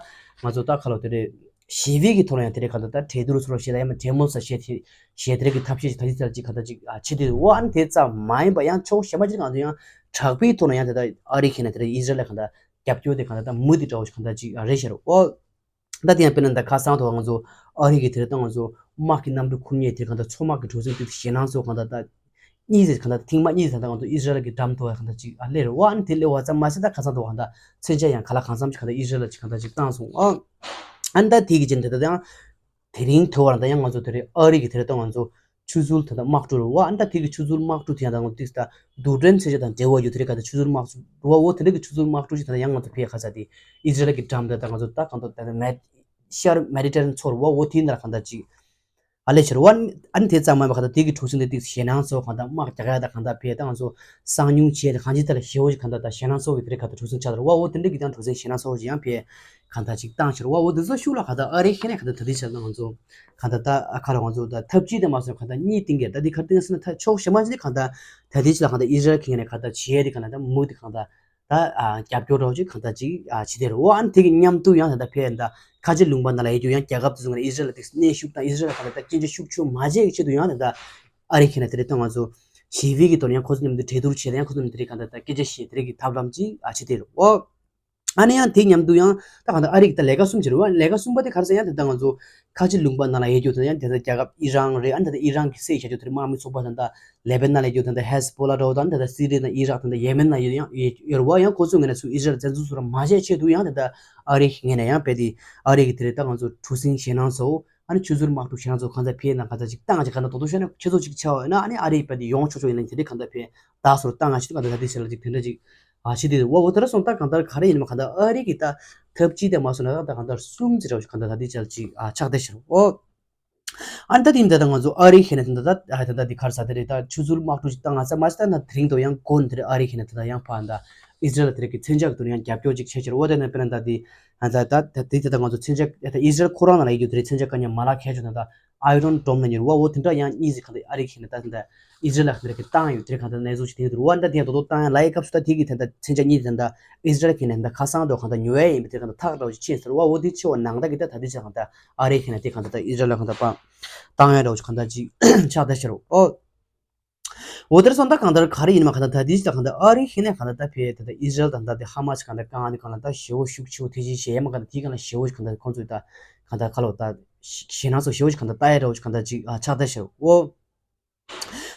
ང་ཚོ་ད་ཁ་ལོ་དེ་རེད་ཞི་བའི་གི་ཐོག་ལ་ཡང་དེ་རེད་གང་ལྟར་ད་གྲོས་བསྡུར་སོགས་བྱས་ད་ཡང་མ་གྲོས་མོལ་ས་བྱས་དེ་བྱས་དེ་རེད་གི་ཐབས་ཤེས་ཅིག་ད་ལྟའི་ཆར་ཅིག་གང་ལྟར་ཅིག་ཨ་བྱེད་དུས་འོ་ཨ་ནི་དེ་ཙམ་མ་ཡིན་པ་ཡང་ཕྱོགས་གཞན་པ་ཅིག་ང་ཚོ་ཡང་དྲག་པོའི་ཐོག་ལ་ཡང་དེ་ལྟ་ཨ་རི་ཁེ་ན་དེ་རེད་ཨི་ཟི་རལ་ལ་གང་ལྟར་རྒྱབ་སྐྱོར་དེ་གང་ལྟར་ད་མུ་མཐུད་འདྲ་བོ་ཅིག་གང་ལྟར་ཅིག་ཨ་རེད་ཤག་རེད་འོ། ད་དེ་ཡང་དཔེར་ན་ད་ཁ་སང་ཐོག་ང་ཚོ་ཨ་རི་གི་དེ་རིང་ད་ང་ཚོ་དམག་གི་གནམ་གྲུ་ཁུར་མཁན་དེ་གང་ལྟར་མཚོ་དམག་གི་གྲུ་གཟིངས་དེ་ཞེད་སྣང་ཚོ་གང་ལྟར་ད་གཉིས་ཟེར་གང་ལྟར་ཐེངས་མ་གཉིས་ཟེར་ད་ང་ཚོ་ཨི་ཟི་རལ་གི་འགྲམ་དུ་གང་ལྟར་ཅིག་ཨ་སླེབས་རེད་བ། ཨ་ནི་དེ་སླེབས་པ་ཙམ་མ་ཟད་ད་ཁ་སང་ཐོག་གང་ལྟར་མཚོན་ཆ་ཡང་ག་ལ་གང་འཚམ་ཅིག་གང་ལྟར་ཨི་ཟི་རལ་ལ་ཅིག་གང་ལྟར་ཅིག་བཏང་སོང་ཨ། ཨ་ནི་ད་དེ་གི་རྗེས་ནས་ད་ད་ཡང་དེ་རིང་ཐོག་བར་ད་ཡང་ང་ཚོ་དེ་རིང་ཨ་རི་གི་དེ་རིང་ད་ང་ཚོ་ཆུ་ཚུར་ད་ལྟ་དམག་གྲུ་རེད་བ། ཨ་ནི་ད་དེ་གི་ཆུ་ཚུར་དམག་གྲུ་དེ་ཡང་ད་ང་ཚོ་ཏིག་ད་རྡུལ་ཕྲན་མཚོན་ཆ་དང་འབྲེལ་བ་ཡོད་དེ་རེད་ག་ད་ཆུ་ཚུར་དམག་གྲུ་རེད་བ། འོ་དེ་འདྲ་གི་ཆུ་ཚུར་དམག་གྲུ་ཞིག་ད་ལྟ་ཡང་ང་ཚོ་ཕེབས་ཁ་ས་དེ་ཨི་ཟི་རལ་གི་འགྲམ་དེ་ད་ང་ཚོ་ད་གང་ལྟར་ད་ལྟ་མེད་ཤར་མེ་ཌི་ཊེ་རེ་ནི་ཡན་མཚོ་རེད་བ། འོ་དེའི་ནང་ལ་གང་ལྟར་ཅིག་ཨ་ལས་ཕྱིར་བ། ཨ་ནི་དེ་ཙམ་མ་ཡིན་པ་གང་ལྟར་དེ་གི་གྲུ་གཟིངས་དེ་ཏིག་ཞེད་སྣང་ཚོ་གང་ལྟར་དམག་རྒྱག་ཡ་ད་གང་ལྟར་ཕེབས་ད་ང་ཚོ་གསང་མྱུལ་བྱས་ད་གང་ཅི་ད་ལ་ཞེ་བོ་ཞིག་གང་ལྟར་ཞེད་སྣང་ཚོ་གི་དེ་རེད་གང་ལྟར་གྲུ་གཟིངས་ཆགས་ད་རེད་བ། འོ་དེ་འདྲ་གི་ད་གྲུ་གཟིངས་ཞེད་སྣང་ཚོ་ཞིག་ཡང་ཕེབས་གང་ལྟར་ཅིག་བཏང་ཕྱིར་བ། འོ་དེ་ཚོ་ཤུགས་ལ་གང་ལྟར་ཨ་རི་ཁེ་ན་གང་ལྟར་ད་ལྟའི་ཆར་ད་ང་ཚོ་གང་ལྟར་ད་ཨ་ཁ་ལ་ང་ཚོ་ད་འཐབ་ཇུས་དེ་མ་སོང་གང་ལྟར་གཉིས་སྟེང་གི་ད་དེ་ག་རེ་སྟེང་ཟེར་ན་ད་ཕྱོགས་གཞན་མ་ཅིག་གང་ལྟར་ད་ལྟའི་ཆར་ལ་གང་ལྟར་ཨི་ཟི་རལ་ཁེ་ན་གང་ལྟར་བྱས་ཏེ་གང་ལྟར་ད་མུ་དེ་གང་ལྟར་ད་ཨ་རྒྱབ་སྐྱོར་རོགས་ཅིག་གང་ལྟར་ཅིག་ཨ་བྱེད་དེ་རེད། འོ་ཨ་ནི་དེ་གི་མཉམ་དུ་ཡང་ད་ལྟ་ཕེབས་ད་ཁ་ཆེ་ལུང་པ་ནང་ལ་ཡོད་རྒྱུ་ཡང་རྒྱལ་ཁབ་དེ་ཚོ་ནང་ཨི་ཟི་རལ་ལ་དེ་གནོན་ཤུགས་དང་ཨི་ཟི་རལ་ལ་གང་ལྟར་ད་སྐྱོན་བརྗོད་ཤུགས་ཆེ་མ་བྱས་ཀྱི་ཆེད་དུ་ཡང་ད་ལྟ་ཨ་རི་ཁེ་ན་དེ་རེད་ད་ང་ཚོ་ཞི་བའི་གི་ཐོག་ནས་ཡང་ཁོ་ཚོ་མཉམ་དུ་གྲོས་བསྡུར་བྱས་ད་ཡང་ཁོ་ཚོ་མཉམ་དུ་དེ་རེད་གང་ལྟར་ད་སྐད་ཆ་བཤད་དེ་རེད་གི་ཐབས་ལམ་ཅིག་ཨ་བྱེད་དེ་རེད། འོ་ཨ་ནི་ཡང་དེ་མཉམ་དུ་ཡང་ད་གང་ལྟར་ཨ་རི་གི་ད་ལས་ཀ་གསུམ་བྱེད་རེད་བ། ལས་ཀ་གསུམ་པ་དེ་ག་རེ་ཟེར་ཡང་དེ་ད་ང་ཚོ་ཁ་ཆེ་ལུང་པ་ནང་ལ་ཡོད་རྒྱུ་དེ་ཡང་དེ་ད་རྒྱལ་ཁབ་ཨི་རན་རེད། ཨ་ནི་ད་ད་ཨི་རན་གི་སྲིད་བྱ་རྒྱུ་དེ་རེད་དམག་མི་ཚོགས་པ་ད་ད་ལེ་བྷ་ནན་ལ་ཡོད་ད་ད་ཧེ་ཟ་བྷོ་ལ་འདྲ་བོ་དང་ད་ད་སི་རི་དང་ཨི་རག་དང་ད་ཡེ་མེན་ལ་ཡོད་ཡང་ཡོད་རེད་བ། ཡང་ཁོ་ཚོའི་ངོས་ནས་ཚུར་ཨི་ཟི་རལ་བཙན་འཛུལ་ཚུར་མ་བྱས་ཆེད་དུ་ཡང་ད་ད་ཨ་རི་གི་ངོས་ནས་ཡང་རྦད་དེ་ཨ་རི་གི་དེ་རེད་ད་ང་ཚོ་གྲུ་གཟིངས་ཞེད་སྣང་ཚོ་ཨ་ནི་ཆུ་ཚུར་དམག་གྲུ་ཞེད་སྣང་ཚོ་གང་ཚ་ཕེ་ན་གང་ཚ་ཅིག་བཏང་ཅིག་གང་ལྟར་རྡོག་རྡོག་ཤོད་ན་ཁྱེད་ཚོ་ཅིག་ཆ་བ་ཡོད་ན་ཨ་ནི་ཨ་རི་རྦད་དེ་ཡོང་ཆོག་ཆོག་ཡིན་ན་དེ་རེད་གང་ལྟར་ཕེ་ད་སོར་བཏང་ང་ཆེད་དུ་གང་ལྟར་ད་དེ་ཟེར་ལ་ཅིག་དེ་འདྲ་ཅིག་ཨ་ཕྱི་དེ་འོ་འོ་དེ་ར་སོང་ད་གང་ལྟར་ག་རེ་ཡིན་མ་གང་ལྟར་ཨ་རི་གི་ད་ཐབས་ཇུས་དེ་མ་སོང་ན་ད་གང་ལྟར་གསུམ་ཅིག་ར་གང་ལྟར་ད་དེ་ཅིག་ཨ་ཆགས་བསྡད་ཤག་འོ། ཨ་ནི་ད་དེ་ཡིན་ད་ད་ང་ཚོ་ཨ་རི་ཁེ་ན་ད་ད་ད་ད་དེ་གར་ས་དེ་རེད་ད་ཆུ་ཚུར་དམག་གྲུ་ཞིག་བཏང་ང་ས་མ་ཤི་ད་ན་དེ་རིང་དུ་ཡང་གོ་ན་དེ་རེད། ཨ་རི་ཁེ་ན་ད་ད་ཡང་ཕ་ད་ཨི་ཟི་རལ་དེ་རེད་གི་མཚོན་ཆ་གི་དུ་ཡང་རྒྱབ་སྐྱོར་ཅིག་བྱས་ཕྱིར་འོ་དེ་ན་དཔེར་ན་ད་དེ་ད་ད་དེ་ད་ད་ང་ཚོ་མཚོན་ཆ་ད་ཨི་ཟི་རལ་ཁོ་རང་ནང་ལ་ཡོད་རྒྱུ་དེ་རེད། མཚོན་ཆ་ག་ཉན་མ་ལག་ཁྱད་ཆོས་ད་ད་ཨའི་རོན་ཌོམ་ན་ཉེར་བ་འོ་དེ་འདྲ་ཡང་གཉིས་ཟིག་ག་ད་ཨ་རི་ཁེ་ན་ད་ད་ཨི་ཟི་རལ་ལ་དེ་རེད་གི་བཏང་ཡོད་དེ་རེད་གང་ད་གནས་ཚུལ་ཞིག་དེ་དུ་འོ་ན་ད་དེ་ཡང་དོ་དོ་བཏང་ཡང་ལ་ཡི་སྐབས་སུ་ད་དེ་གི་དེ་ད་མཚོན་ཆ་གཉིས་དེ་ད་ཨི་ཟི་རལ་ཁེ་ན་ད་ཁ་སང་དོ་གང་ད་ཉོ་ཡ་ཡིན་པ་དེ་གང་ད་ཐག་ར་བ་ཞིག་ཕྱིན་ཟེར་བ་འོ་དེ་ཆེ་བ་ནང་ད་གི་ད་ད་དེ་ཆ་གང་ད་ཨ་རི་ཁེ་ན་དེ་གང་ད་ད་ཨི་ཟི་རལ་ལ་གང་ད་པ་བཏང་ཡ་ར་བ་ཞིག་གང་ད་ཅིག་ཆགས་ད་ཤར་འོ། འོ་དེར་སོང་ད་གང་ལྟར་ག་རེ་ཡིན་མ་གང་ལྟར་ད་དེ་ཅི་ད་གང་ལྟར་ཨ་རི་ཁེ་ནས་གང་ལྟར་ད་ཕེ་ད་ལྟ་ཨི་ཟི་རལ་དང་ད་དེ་ཧ་མ་སི་གང་ལྟར་དཀའ་ངལ་དེ་གང་ལ་ད་ཞེ་བོ་ཤུགས་ཆེ་བོ་དེ་ཅི་བྱེད་ཡ་མ་གང་ལྟར་དེ་གང་ལ་ཞེ་བོ་ཞིག་གང་ལྟར་ཁོང་ཚོས་ད་གང་ལྟར་ཁ་ལོ་ད་ཞེད་སྣང་སོགས་ཞེ་བོ་ཞིག་གང་ལྟར་ལྟ་ཡ་འདྲ་བོ་ཞིག་གང་ལྟར་ཅིག་ཨ་ཆགས་ད་ཤག་འོ།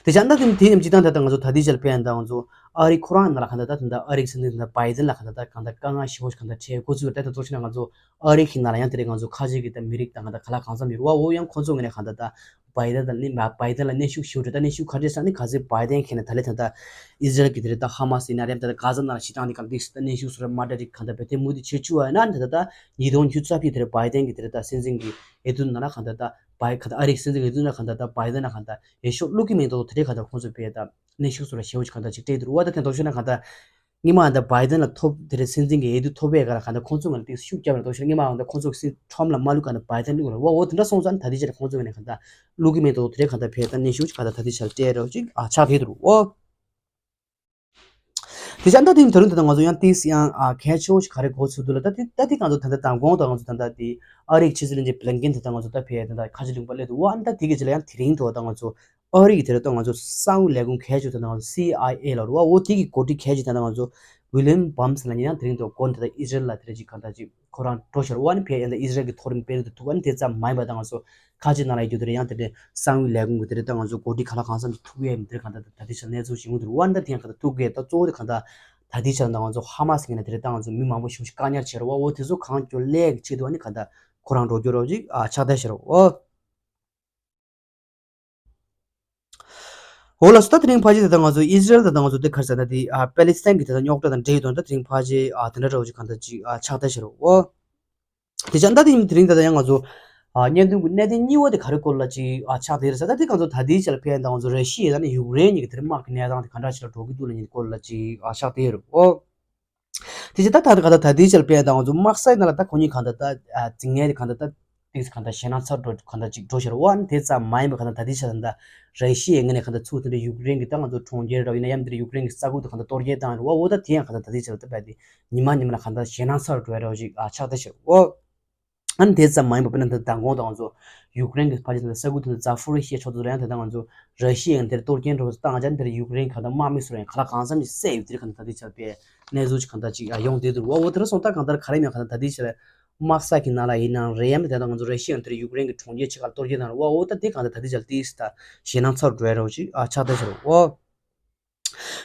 དེ་ཅང་ད་དེ་དེ་ནས་ཅི་ད་ད་ད་ང་ཚོ་ད་དེ་ཅི་ལ་ཕེ་ཡ་ད་ང་ཚོ་ཨ་རི་ཁོ་རང་ནང་ལ་གང་ལྟར་ད་ད་ཨ་རི་སྲིད་འཛིན་ད་བྷའི་ཏན་ལ་གང་ལྟར་ད་གང་ལྟར་དཀའ་ངལ་ཞེ་བོ་ཞིག་གང་ལྟར་འཕྲད་འགོ་ཚུགས་ད་ད་གཙོ་ཆེ་ན་ང་ཚོ་ཨ་རི་གི་ནང་ལ་ཡང་དེ་རིང་ང་ཚོ་ཁ་ཆེ་གི་ད་མི་རིགས་ད་གང་ལྟར་ག་ལ་གང་འཚམ་ཡོད་རེད་བ། འོ་ཡང་ཁོང་ཚོ་ངོས་ནས་གང་ལྟར་ད། བྷའི་ཏན་དང་ནི་མ་བྷའི་ཏན་ལ་གནོན་ཤུགས་ཞུ་འདྲ་ད་གནོན་ཤུགས་ག་འདྲས་ས་ནི་ག་ཚོད་བྷའི་ཏན་ཁེ་ན་ད་ལས་ད་ལྟ་ཨི་ཟི་རལ་གྱི་དེ་རེད་ད་ཧ་མ་སི་ཡིན་ན་རེད་ད་ལྟ་གྷ་ཟ་ནང་ལ་ཞི་དྲང་དེ་གང་འདྲས་ད་གནོན་ཤུགས་སུ་ར་མ་འདྲ་རིགས་གང་ལྟར་བེ་ཏེ་མུ་དེ་ཆེ་ཆུ་བ་ཡིན་ན་ད་ལྟ་ཉིས་སྟོང་ཉི་ཤུ་རྩ་བཞི་དེ་རེད་བྷའི་ཏན་གྱི་དེ་རེད་ད་སྲིད་འཛིན་གྱི་འོས་བསྡུ་ནང་ལ་གང་ལྟར་ད་བྷའི་གང་ལྟར་ཨ་རིའི་སྲིད་འཛིན་གྱི་འོས་བསྡུ་ནང་གང་ལྟར་ད་བྷའི་ཏན་ལ་གང་ལྟར་འོས་ཤོག་བླུག་གི་མེད་དོ་དེ་རེད་གང་ལྟར་ཁོང་ཚོས་བེ་ད་གནོན་ཤུགས་སུ་ར་ཞེ་བོ་ཞིག་གང་ལྟར་ཅིག་སྤྲད་འདུག་བ། ད་དེ་མདོར་བཤད་ན་གང་ལྟར། སྔོན་མ་ད་བྷའི་ཏན་ལ་ཐོབ་དེ་རེད་སྲིད་འཛིན་གྱི་འོས་བསྡུ་ཐོབ་པའི་སྒང་ལ་གང་ལྟར་ཁོང་ཚོ་ང་ལ་ཏིག་ཤུགས་རྒྱབ་ནས་གཏོང་ཤེར་སྔོན་མ་ང་ད་ཁོང་ཚོ་སྲིད་ཁྲོམ་ལ་མ་བླུག་གང་ལྟར་བྷའི་ཏན་བླུག་རེད་བ། འོ་དེ་འདྲ་སོང་ཙང་ད་དེ་རྗེས་ལ་ཁོང་ཚོ་ངོས་ནས་གང་ལྟར་བླུག་གི་མེད་དོ་དེ་རེད་གང་ལྟར་བྷའི་ཏན་གནོན་ཤུགས་གང་ལྟར་ད་དེ་ཆར་སྤྲད་རོགས་ཅིག་ཨ་ཆགས་བསྡད་འདུག་འོ། དེ་ཆ་ད་དེ་ད་རུང་ད་ལྟ་ང་ཚོ་ཡང་ཏིག་ཡང་ཨ་གལ་ཆེ་བོ་ཞིག་ག་རེ་གོ་ཚུལ་འདུག་ལ་ད་དེ་ད་དེ་གང་ལྟར་ད་ལྟ་མདང་དགོང་དང་ང་ཚོ་ད་ལྟ་དེ་ཨ་རིའི་ཕྱི་སྲིད་བློན་ཆེན་བྷི་ལིན་ཀེན་ད་ལྟ་ང་ཚོ་ད་ཕེ་ད་ལྟ་ཁ་ཆེ་ལུང་པ་སླེབས་འདུག་འོ། ཨ་ནི་ད་དེ་གི་རྗེས་ལ་ཡང་དེ་རིང་དུ་ད་ང་ཚོ་ཨ་རི་གི་དེ་རེད་ད་ང་ཚོ་གསང་བའི་ལས་ཁུངས་གལ་ཆེ་ད་ང་ཚོ་སི་ཨའི་ཨེ་ལབ་རེད་བ། འོ་དེ་གི་འགོ་ཁྲིད་གལ་ཆེ་ད་ང་ཚོ་ཝི་ལི་ཡམ་བྷམ་སི་ལབ་མཁན་ཡང་དེ་རིང་དུ་དགོངས་དེ་ད་ཨི་ཟི་རལ་ལ་དེ་རེད་ཅིག་གང་ལྟར་ཅིག་ཁོ་རང་འགྲོ་ཤར་བ་ནི་ཕེ་ཡང་ད་ཨི་ཟི་རལ་གི་མཐོ་རིམ་དཔོན་རིགས་དེ་ཐུག་པ་ནི་དེ་ཙམ་མ་ཡིན་པ་ད་ང་ཚོ་ཁ་ཆེ་ནང་ལ་ཡོད་རྒྱུ་དེ་རེད། ཡང་དེ་འདྲའི་གསང་བའི་ལས་ཁུངས་ཀྱི་དེ་རེད་ད་ང་ཚོ་འགོ་ཁྲིད་ག་ལ་གང་འཚམ་ཅིག་ཐུག་ཡས་མི་དེ་རེད་གང་ལྟར་ད་ལྟའི་ཆར་གནས་ཚུལ་ཞིག་འོང་དེ་རེད་བ། ནི་ད་དེ་ཡང་གང་ལྟར་ཐུག་གི་ད་གཙོ་བོ་དེ་གང་ལྟར་ད་ལྟའི་ཆར་ད་ང་ཚོ་ཧ་མ་སི་ངོས་ནས་དེ་རེད་ད་ང་ཚོ་མི་མང་པོ་ཞེ་པོ་ཞིག་བཀག་ཉར་བྱས་རེད་བ། འོ་དེ་ཚོ་གང་སྐྱོ་ལས་ཀྱི་ཆེད་དུ་ཨ་ནི་གང་ལྟར་ཁོ་རང་འགྲོ་རྒྱུ་རོགས་ཅིག་ཨ་ཆགས་བསྡད་ཤར་བ། འོ་ལགས་སོ། ད་དེ་རིང་ཕལ་ཆེར་ད་ལྟ་ང་ཚོ་ཨི་ཟི་རེལ་ད་ལྟ་ང་ཚོ་དེ་ག་རེ་ཟེར་ན་དེ་ཨ་པེ་ལི་སི་ཐན་གྱི་ད་ལྟ་རྙོག་དྲ་དང་འབྲེལ་ཡོད་དོན་ད་དེ་རིང་ཕལ་ཆེར་ཨ་དེ་འདྲ་འདྲ་བོ་ཅིག་གང་ལྟར་ཅིག་ཨ་ཆགས་བསྡད་ཤག་རོ། འོ། དེ་ཆ་ད་དེ་དེ་རིང་ད་ལྟ་ཡང་ང་ཚོ་ཨ་བརྙན་ཐུང་གི་གནད་དོན་གཉིས་པ་དེ་ག་རེ་སྐོར་ལ་ཅིག་ཨ་ཆགས་བསྡད་རེད་ཟེར་ད་དེ་ང་ཚོ་ད་ལྟའི་ཆ་ལ་ཕན་ད་ང་ཚོ་ར་ཤི་ཡ་དང་ནི་ཡུཀ་རེན་གཉིས་ཀྱི་དེ་རིང་དམག་གི་གནས་སྟངས་དེ་ག་འདྲ་ཞིག་ལ་འགྲོ་གི་འདུག་ལབ་མཁན་སྐོར་ལ་ཅིག་ཨ་ཆགས་བསྡད་ཡོད་རེད། འོ། དེ་བཞིན་ད་ད་ག་ད་ད་ལྟའི་ཆར་དཔེར་ན་ད་ང་ཚོ་དམག་སའི་ནང་ལ་ད་ཁོ་གཉིས་གང་ལྟར་ད་ཨ་འཛིང་ངན་དེ་གང་ལྟར་ད་ཏིག་གང་ལྟར་ཞེད་སྣང་ཚ་འགྲོ་གང་ལྟར་ཅིག་འགྲོ་ཤར་བ་ནི་དེ་ཙམ་མ་ཡིན་པ་གང་ལྟར་ད་ལྟའི་ཆར་ད་ར་ཤི་ཡའི་ངོས་ནས་གང་ལྟར་ཚུར་དེ་འདྲ་ཡུཀ་རེན་གྱི་ད་ང་ཚོ་གྲོང་ཁྱེར་ར་ཡིན་ན་ཡང་དེ་འདྲ་ཡུཀ་རེན་གྱི་ས་ཁུལ་དུ་གང་ལྟར་གཏོར་སྐྱོན་བཏང་ཡོད་རེད་བ། འོ་ད་དེ་ཡང་གང་ལྟར་ད་ལྟའི་ཆར་ད་རྦད་དེ་ཉི་མ་ཉི་མ་ལ་གང་ལྟར་ཞེད་སྣང་ཚ་འགྲོ་ཡ་འདྲ་བོ་ཅིག་ཨ་ཆགས་བསྡད་ཤར་བ། ཨ་ནི་དེ་ཙམ་མ་ཡིན་པ་དཔེར་ན་ད་མདང་དགོང་དང་ང་ཚོ་ཡུཀ་རེན་གྱི་ཕལ་ཆེར་ད་ས་ཁུལ་དེ་ཚོ་ཛ་ཕོ་རི་ཤི་ཡ་ཕྱོགས་དེ་ཚོ་ལ་ཡང་དེ་ད་ང་ཚོ་ར་ཤི་ཡའི་དེར་གཏོར་སྐྱོན་འགྲོ་བཏང་བྱས་དེར་ཡུཀ་རེན་གང་ལྟར་དམག་མི་ཚོ་ལ་ཡང་ག་ལ་གང་འཚམ་ཞིག་བསད་ཡོད། དེར་གང་ལྟར་ད་ལྟའི་ཆར་པའི་གནས་ཚུལ་ཅིག་གང་ལྟར་ཅིག་ཡོང་བསྡད་འདུག་བ། འོ་དེ་འདྲ་སོང་ད་གང་ལྟར་ག་རེ་ཡང་གང་ལྟར་ད་ལྟའི་ཆར་དམག་ས་ཀྱི་ནང་ལ་ཡིན་ནའང་རེད། ཡང་དེ་ད་ང་ཚོ་ར་ཤི་ཡའི་དེར་ཡུཀ་རེན་གྱི་གྲོང་ཁྱེར་ཆེ་ཁག་གཏོར་སྐྱོན་བཏང་རེད་བ། འོ་ད་དེ་གང་ལྟར་ད་ལྟའི་ཆར་ཏིས་ད་ཞེད་སྣང་ཚ་འགྲོ་ཡ་འདྲ་བོ་ཅིག་ཨ་ཆགས་བསྡད་ཤར་བ། འོ།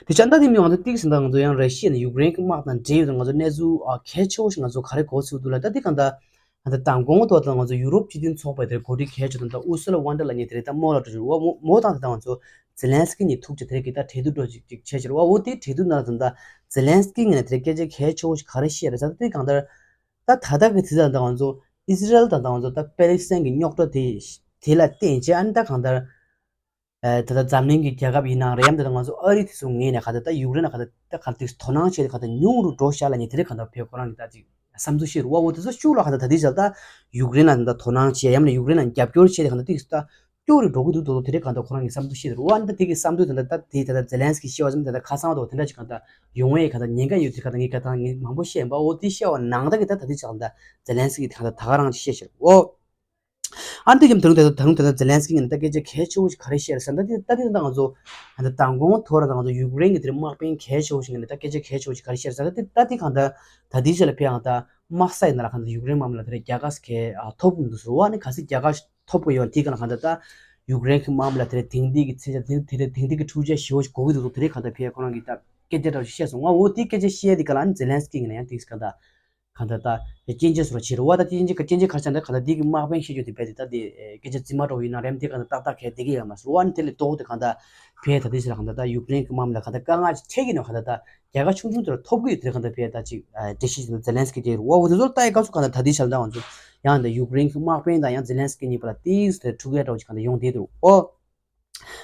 དེ་ཆ་ད་དེ་མིན་ང་ཚོ་ཏིག་ཟིན་ད་ང་ཚོ་ཡང་ར་ཤི་ཡ་ནས་ཡུཀ་རེན་གྱི་དམག་དང་འབྲེལ་ཡོད་ང་ཚོ་གནས་ཚུལ་ཨ་གལ་ཆེ་བོ་ཞིག་ང་ཚོ་ག་རེ་གོ་ཚུལ་འདུག་ལ། ད་དེ་གང་ལྟར་ད་ལྟ་མདང་དགོང་ཐོག་ད་ང་ཚོ་ཡུ་རོབ་སྤྱི་མཐུན་ཚོགས་པའི་དེར་འགོ་ཁྲིད་གལ་ཆེ་དང་ད་ཨུ་སུ་ལ་ཝན་ཌར་ལ་ཉེ་དེ་རེད་ད་མོ་ལ་འགྲོ་ཞུ་བ། མོ་མོ་དང་དེ་ད་ང་ཚོ་ཛེ་ལན་སི་ཀི་གཉིས་ཐུག་ཅིག་དེ་རེད་ཀྱི་ད་གྲོས་བསྡུར་འགྲོ་ཅིག་ཅིག་བྱས་ཕྱིར་བ། འོ་དེ་གྲོས་བསྡུར་ནང་ད་ད་ཛེ་ལན་སི་ཀི་ངོས་ནས་དེ་རེད་སྐད་ཆ་གལ་ཆེ་བོ་ཞིག་ག་རེ་བཤད་རེད་ཟེར་ད་དེ་གང་ལྟར་ད་ད་ལྟ་གི་དེ་ད་ད་ང་ཚོ་ཨི་ཟི་རེལ་དང་ད་ང་ཚོ་ད་པེ་ལི་སི་ཐན་གྱི་རྙོག་དྲ་དེ་དེ་ལ་བརྟེན་བྱས་ཨ་ནི་ད་གང་ལྟར། ཨ་ད་ལྟ་འཛམ་གླིང་གི་རྒྱལ་ཁབ་ཡིན་ནའང་རེད། ཡང་ད་ལྟ་ང་ཚོ་ཨ་རི་དེ་ཚོ་ངོས་ནས་ག་ད་ལྟ་ཡུཀ་རེན་ལ་ག་ད་ལྟ་ག་དེ་དོ་སྣང་བྱས་ཏེ་ག་ད་ཉུང་རུ་འགྲོ་ཤག་ལབ་མཁན་དེ་རེད་ག་ད་བོད་ཁོ་རང་གི་ད་ཅིག་བསམ་ཚུལ་བཤད་རུ་བ། འོ་དེ་ཚོ་ཤུགས་ལ་ག་ད་ད་ལྟའི་ཆར་ད་ཡུཀ་རེན་ལ་ད་ལྟ་དོ་སྣང་བྱས་ཡང་ན་ཡུཀ་རེན་ལ་རྒྱབ་སྐྱོར་བྱས་ཏེ་ག་ད་ཏིག་ད་སྐྱོ་རུ་འགྲོ་གི་འདུག་དོ་དེ་རེད་ག་ད་ཁོ་རང་གི་བསམ་ཚུལ་བཤད་རུ་བ། ཨ་ནི་ད་དེ་གི་བསམ་ཚུལ་ད་ད་ད་དེ་ད་ད་ཛེ་ལན་སི་ཀི་བཤད་བ་ཙམ་ད་ད་ཁ་སང་བ་དོ་དེ་འདྲ་ཅིག་ག་ད་ཡོང་བའི་ག་ད་ཉེན་ཁ་ཡོད་དེ་ག་ད་ངས་ག་ད་ངས་མང་པོ་བཤད་ཡིན་པ། འོ་དེ་བཤད་བ་ནང་ད་གི་ད་ད་ལྟའི་ཆར་ད་ཛེ་ལན་སི་ཀི་དེ་ག་ད་ད་ག་རང་ཅིག་བཤད་ཤར་འོ། ཨ་ནི་དེ་རྒྱུ་ད་རུང་ད་རུང་ད་རུང་ད་ཛེ་ལན་སི་ཀི་ངོས་ནས་ད་སྐད་ཆ་གལ་ཆེ་བོ་ཞིག་ག་རེ་བཤད་རེད་ཟེར་ན། ད་དེ་ད་དེ་ད་ང་ཚོ་ད་མདང་དགོང་ཐོག་ར་ད་ང་ཚོ་ཡུཀ་རེན་གྱི་དེར་དམག་དཔོན་གལ་ཆེ་བོ་ཞིག་ངོས་ནས་ད་སྐད་ཆ་གལ་ཆེ་བོ་ཞིག་ག་རེ་བཤད་རེད་ཟེར་ན། ད་དེ་ད་དེ་གང་ལྟར་ད་དེའི་ཆ་ལ་ཕེབས་ཡང་ད་དམག་ས་ཡི་ནང་ལ་གང་ལྟར་ཡུཀ་རེན་དམག་མི་ལ་དེ་རེད་རྒྱལ་ཁ་ཞིག་གལ་ཨ་ཐོབ་གི་འདུག་ཟེར་བ། ཨ་ནི་གལ་སྲིད་རྒྱལ་ཁ་ཞིག་ཐོབ་གི་ཡོད་དེ་ག་ལ་གང་ལྟར་ད་ཡུཀ་རེན་གྱི་དམག་མི་ལ་དེ་རེད་དེང་དུས་ཀྱི་ཚད་ཆ་དེ་དེ་རེད་དེང་དུས་ཀྱི་འཕྲུལ་ཆས་ཞེ་བོ་ཞིག་དགོས་ཀྱི་འདུག་དེ་རེད་གང་ལྟར་ཕེབས་ཁོ་རང་གིས་ད་སྐད་ཆ་འདྲ་བོ་ཞིག་བཤད་སོང་། ང་འོ་དེ་སྐད་ཆ་བཤད་དེ་ག་ལ་ཨ་ནི་ཛེ་ལན་སི་ཀི་ངོས་ནས་ཡང་དེ་ག་ད། གང་ལྟར་ད་སྐྱོན་བརྗོད་སོགས་བྱེད་རུང་བ། ད་སྐྱོན་བརྗོད་སྐྱོན་བརྗོད་ག་རེ་བྱས་ན་ད་གང་ལྟར་འདི་གི་དམག་དཔོན་བཤད་རྒྱུ་དེ་རྦད་དེ་ད་དེ་སྐད་ཆ་རྫུན་མ་འདྲ་བོ་ཡིན་ན་རེད། དེ་གང་ལྟར་ཏག་ཏག་གལ་བདེ་གི་ཡོད་མ་རེད་བ། ཨ་ནི་དེ་ལས་ལྡོག་སྟེ་གང་ལྟར་བོད་ད་ལྟའི་ཆར་གང་ལྟར་ད་ཡུཀ་རེན་གྱི་དམག་མི་ལ་གང་ལྟར་དཀའ་ངལ་ཅིག་འཕྲད་ཀྱི་ཡོད་ན་གང་ལྟར་ད་རྒྱལ་ཁ་ཆུང་ཆུང་དེ་ལ་ཐོབ་ཀྱི་ཡོད་དེ་གང་ལྟར་བོད་ད་ཅིག་འགྲེལ་བཤད་བྱས་ནས་ཛེ་ལན་སི་ཀི་དེ་རུང་བ། འོ་དེ་ཚོ་ལ་ལྟ་ཡི་སྐབས་སུ་གང་ལྟར་ད་ལྟའི་ཆར་ད་ང་ཚོ་ཡང་ད་ཡུཀ་རེན་གྱི་དམག་དཔོན་དང་ཡང་ཛེ་ལན་སི་ཀི་གཉིས་བར་ལ་ཏིག་ཙམ་དེ་འཁྲུག་ཡ་འདྲ་བོ་ཅིག་གང་ལྟར་ཡོང་བསྡད་འདུག་ཨོ།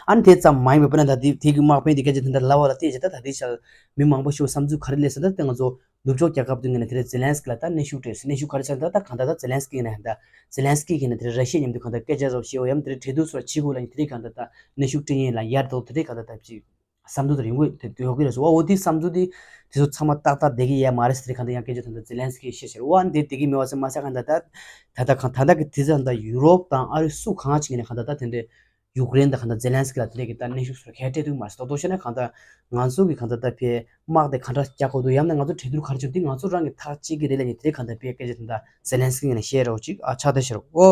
ཨ་ནི་དེ་ཙམ་མ་ཡིན་པར་དཔེར་ན་ད་ལྟའི་དེ་གི་དམག་དཔོན་དེ་སྐད་ཆ་དེ་འདྲ་ལབ་པ་ལ་བལྟས་བྱས་ད་ད་ལྟའི་ཆར་མི་མང་པོ་ཞིག་བསམ་ཚུལ་ག་རེ་སླེབས་ཟེར་ན། ད་ལྟ་ང་ཚོ་ནུབ་ཕྱོགས་རྒྱལ་ཁབ་དེ་ངོས་ནས་དེ་རིང་ཛེ་ལན་སི་ཀི་ལ་ད་གནོན་ཤུགས་སྤྲད་ཟེར། གནོན་ཤུགས་ག་རེ་ཟེར་ན་ད་ད་གང་ལྟར་ད་ཛེ་ལན་སི་ཀི་ངོས་ནས་ད་ཛེ་ལན་སི་ཀི་ངོས་ནས་དེ་རིང་ར་ཤི་ཡ་མཉམ་དུ་གང་ལྟར་སྐད་ཆ་སོགས་བཤད་འོ་ཡང་དེ་རིང་གྲོས་བསྡུར་སོགས་བྱེད་དགོས་ལབ་ནས་དེ་རིང་གང་ལྟར་ད་གནོན་ཤུགས་སྤྲད་མཁན་ལ་ཡར་འདུག་དེ་རིང་གང་ལྟར་ད་ཅིག་བསམ་ཚུལ་དེ་ཡོང་གི་དེ་ཡོང་གི་རེད་ཟེར་བ། འོ་དེ་བསམ་ཚུལ་དེ་དེ་ཚོ་ཚང་མ་ཏག་ཏག་བསྡད་ཀྱི་ཡོད་མ་རེད་ཟེར་དེ་གང་ལྟར་ཡང་སྐད་ཆ་དེ་འདྲ་ཛེ་ལན་སི་ཀི་བཤད་ཤར་བ། འདི་བསྡད་ཀྱི་མེད་པ་ཟེར་མ་ཟེར་གང་ལྟར་ད་ད་ད་གང་ད་ལྟ་གི་དུས་ཚོད་ད་ཡུ་རོབ་དང་ཨ་རི་སུ་གང་ཅིག་ནས་གང་ལྟར་ད་དེ་འདྲའི་ཡུཀ་རེན་དང་གང་ལྟར་ཛེ་ལན་སི་ཀི་ལ་དེ་འདྲའི་གི་ད་གནོན་ཤུགས་སོགས་གང་ཡང་སྤྲད་ཐུབ་ཀྱི་མ་རེད། ད་དོ་བྱས་ན་གང་ལྟར་ང་ཚོ་གི་གང་ལྟར་ད་ཕའི་དམག་དེ་ག་འདྲ་རྒྱག་དགོས་འདུག་ཡང་ན་ང་ཚོ་གྲོས་བསྡུར་ག་རེ་བྱེད་དུས་ང་ཚོ་རང་གི་ཐག་གཅོད་ཀྱི་རེད་ལབ་ནས་དེ་གང་ལྟར་ཕའི་སྐད་ཆ་དེ་འདྲ་ཛེ་ལན་སི་ཀི་ངོས་ནས་བཤད་རོགས་ཅིག་ཨ་ཆགས་བསྡད་ཤར་འོ།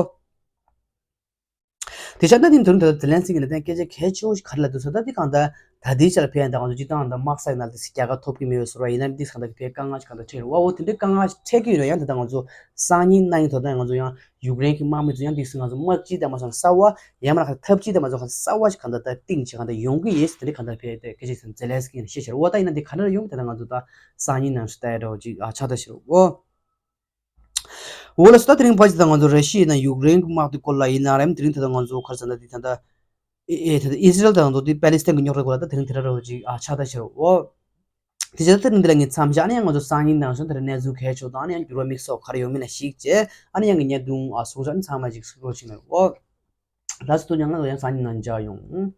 དེ་ཆ་ད་དེ་དོན་དུ་ཛེ་ལན་སི་ཀི་ངོས་ནས་སྐད་ཆ་གལ་ཆེ་བོ་ཞིག་ག་རེ་ལབ་འདུག་ཟེར་ན། ད་དེ་གང་ལྟར་ད་ལྟའི་ཆར་ཕའི་ད་ང་ཚོ་སྤྱིར་བཏང་ད་དམག་ས་ཡི་ནང་དེ་རྒྱལ་ཁ་ཐོབ་ཀྱི་མེད་པའི་བཟོ་འདྲ་ཡིན་ན་འདི་གང་ལྟར་ཕའི་དཀའ་ངལ་ཞིག་གང་ལྟར་འཕྲད་རེད་བ། འོ་དེ་འདྲའི་དཀའ་ངལ་ཞིག་འཕྲད་ཀྱི་ཡོད་ན་ཡང་ད་ལྟ་ང་ཚོ་སང་ཉིན་གནངས་ཉིན་ཐོག་ད་ང་ཚོ་ཡང་ཡུཀ་རེན་གྱི་དམག་མི་ཚོ་ཡང་འདི་སུ་ང་ཚོ་དམག་སྤྱི་དང་མ་སོང་གསར་བ་ཡང་མ་ན་ཁ་ཐབས་སྤྱི་དང་མ་སོང་གསར་བ་ཞིག་གང་ལྟར་ད་གཏིང་ཆེ་གང་ལྟར་ཡོང་གི་ཡོད་ཟེར་དེ་འདྲའི་གང་ལྟར་ཕའི་དེ་སྐད་ཆ་ཟེར་ཛེ་ལན་སི་ཀི་ངོས་ནས་བཤད་ཤར་བ། ད་ཡིན་ན་འདི་ག་འདྲ་ཡོང་གི་ད་ལྟ་ང་ཚོ་ད་སང་ཉིན་ནང་ཞིག་ལྟ་ཡ་འདྲ་བོ་ཅིག་ཨ་ཆགས་བསྡད་ཤར་འོ། འོ་ལགས་སོ། ད་དེ་རིང་ཕལ་ཆེར་ད་ང་ཚོ་ར་ཤི་ཡ་དང་ཡུཀ་རེན་གྱི་དམག་དེ་སྐོར་ལ་ཡིན་ན་རེད། དེ་རིང་ད་ལྟ་ང་ཚོ་ག་རེ་ཟེར་ན་དེ་ད་ལྟ་ཨེ་ཨེ་ད་ལྟ་ཨི་ཟི་རེལ་དང་ང་ཚོ་དེ་པེ་ལི་སི་ཐན་གྱི་རྙོག་དྲ་སྐོར་ལ་ད་དེ་རིང་དེ་འདྲ་འདྲ་བོ་ཅིག་ཨ་ཆགས་བསྡད་ཤར་འོ། དེ་བྱས་ད་དེ་རིང་འདི་ལ་ངས་མཚམས་བཞག་ནས་ཡང་ང་ཚོ་སང་ཉིན་ནང་བཞིན་དེ་རིང་གནས་ཚུལ་གལ་ཆེ་དང་ཨ་ནི་ཡང་འགྱུར་བ་དམིགས་བསལ་ག་རེ་ཡོང་མིན་ལ་གཞིགས་བྱས་ཨ་ནི་ཡང་གི་བརྙན་ཐུང་ཨ་གསུང་བཤད་ཚང་མ་ཅིག་གཟིགས་རོགས་བྱེད་ན་འོ། ལགས་སོ། ཐུགས་རྗེ་གནང་། ང་ཚོ་ཡང་སང་ཉིན་ནང་མཇལ་ཡོང་།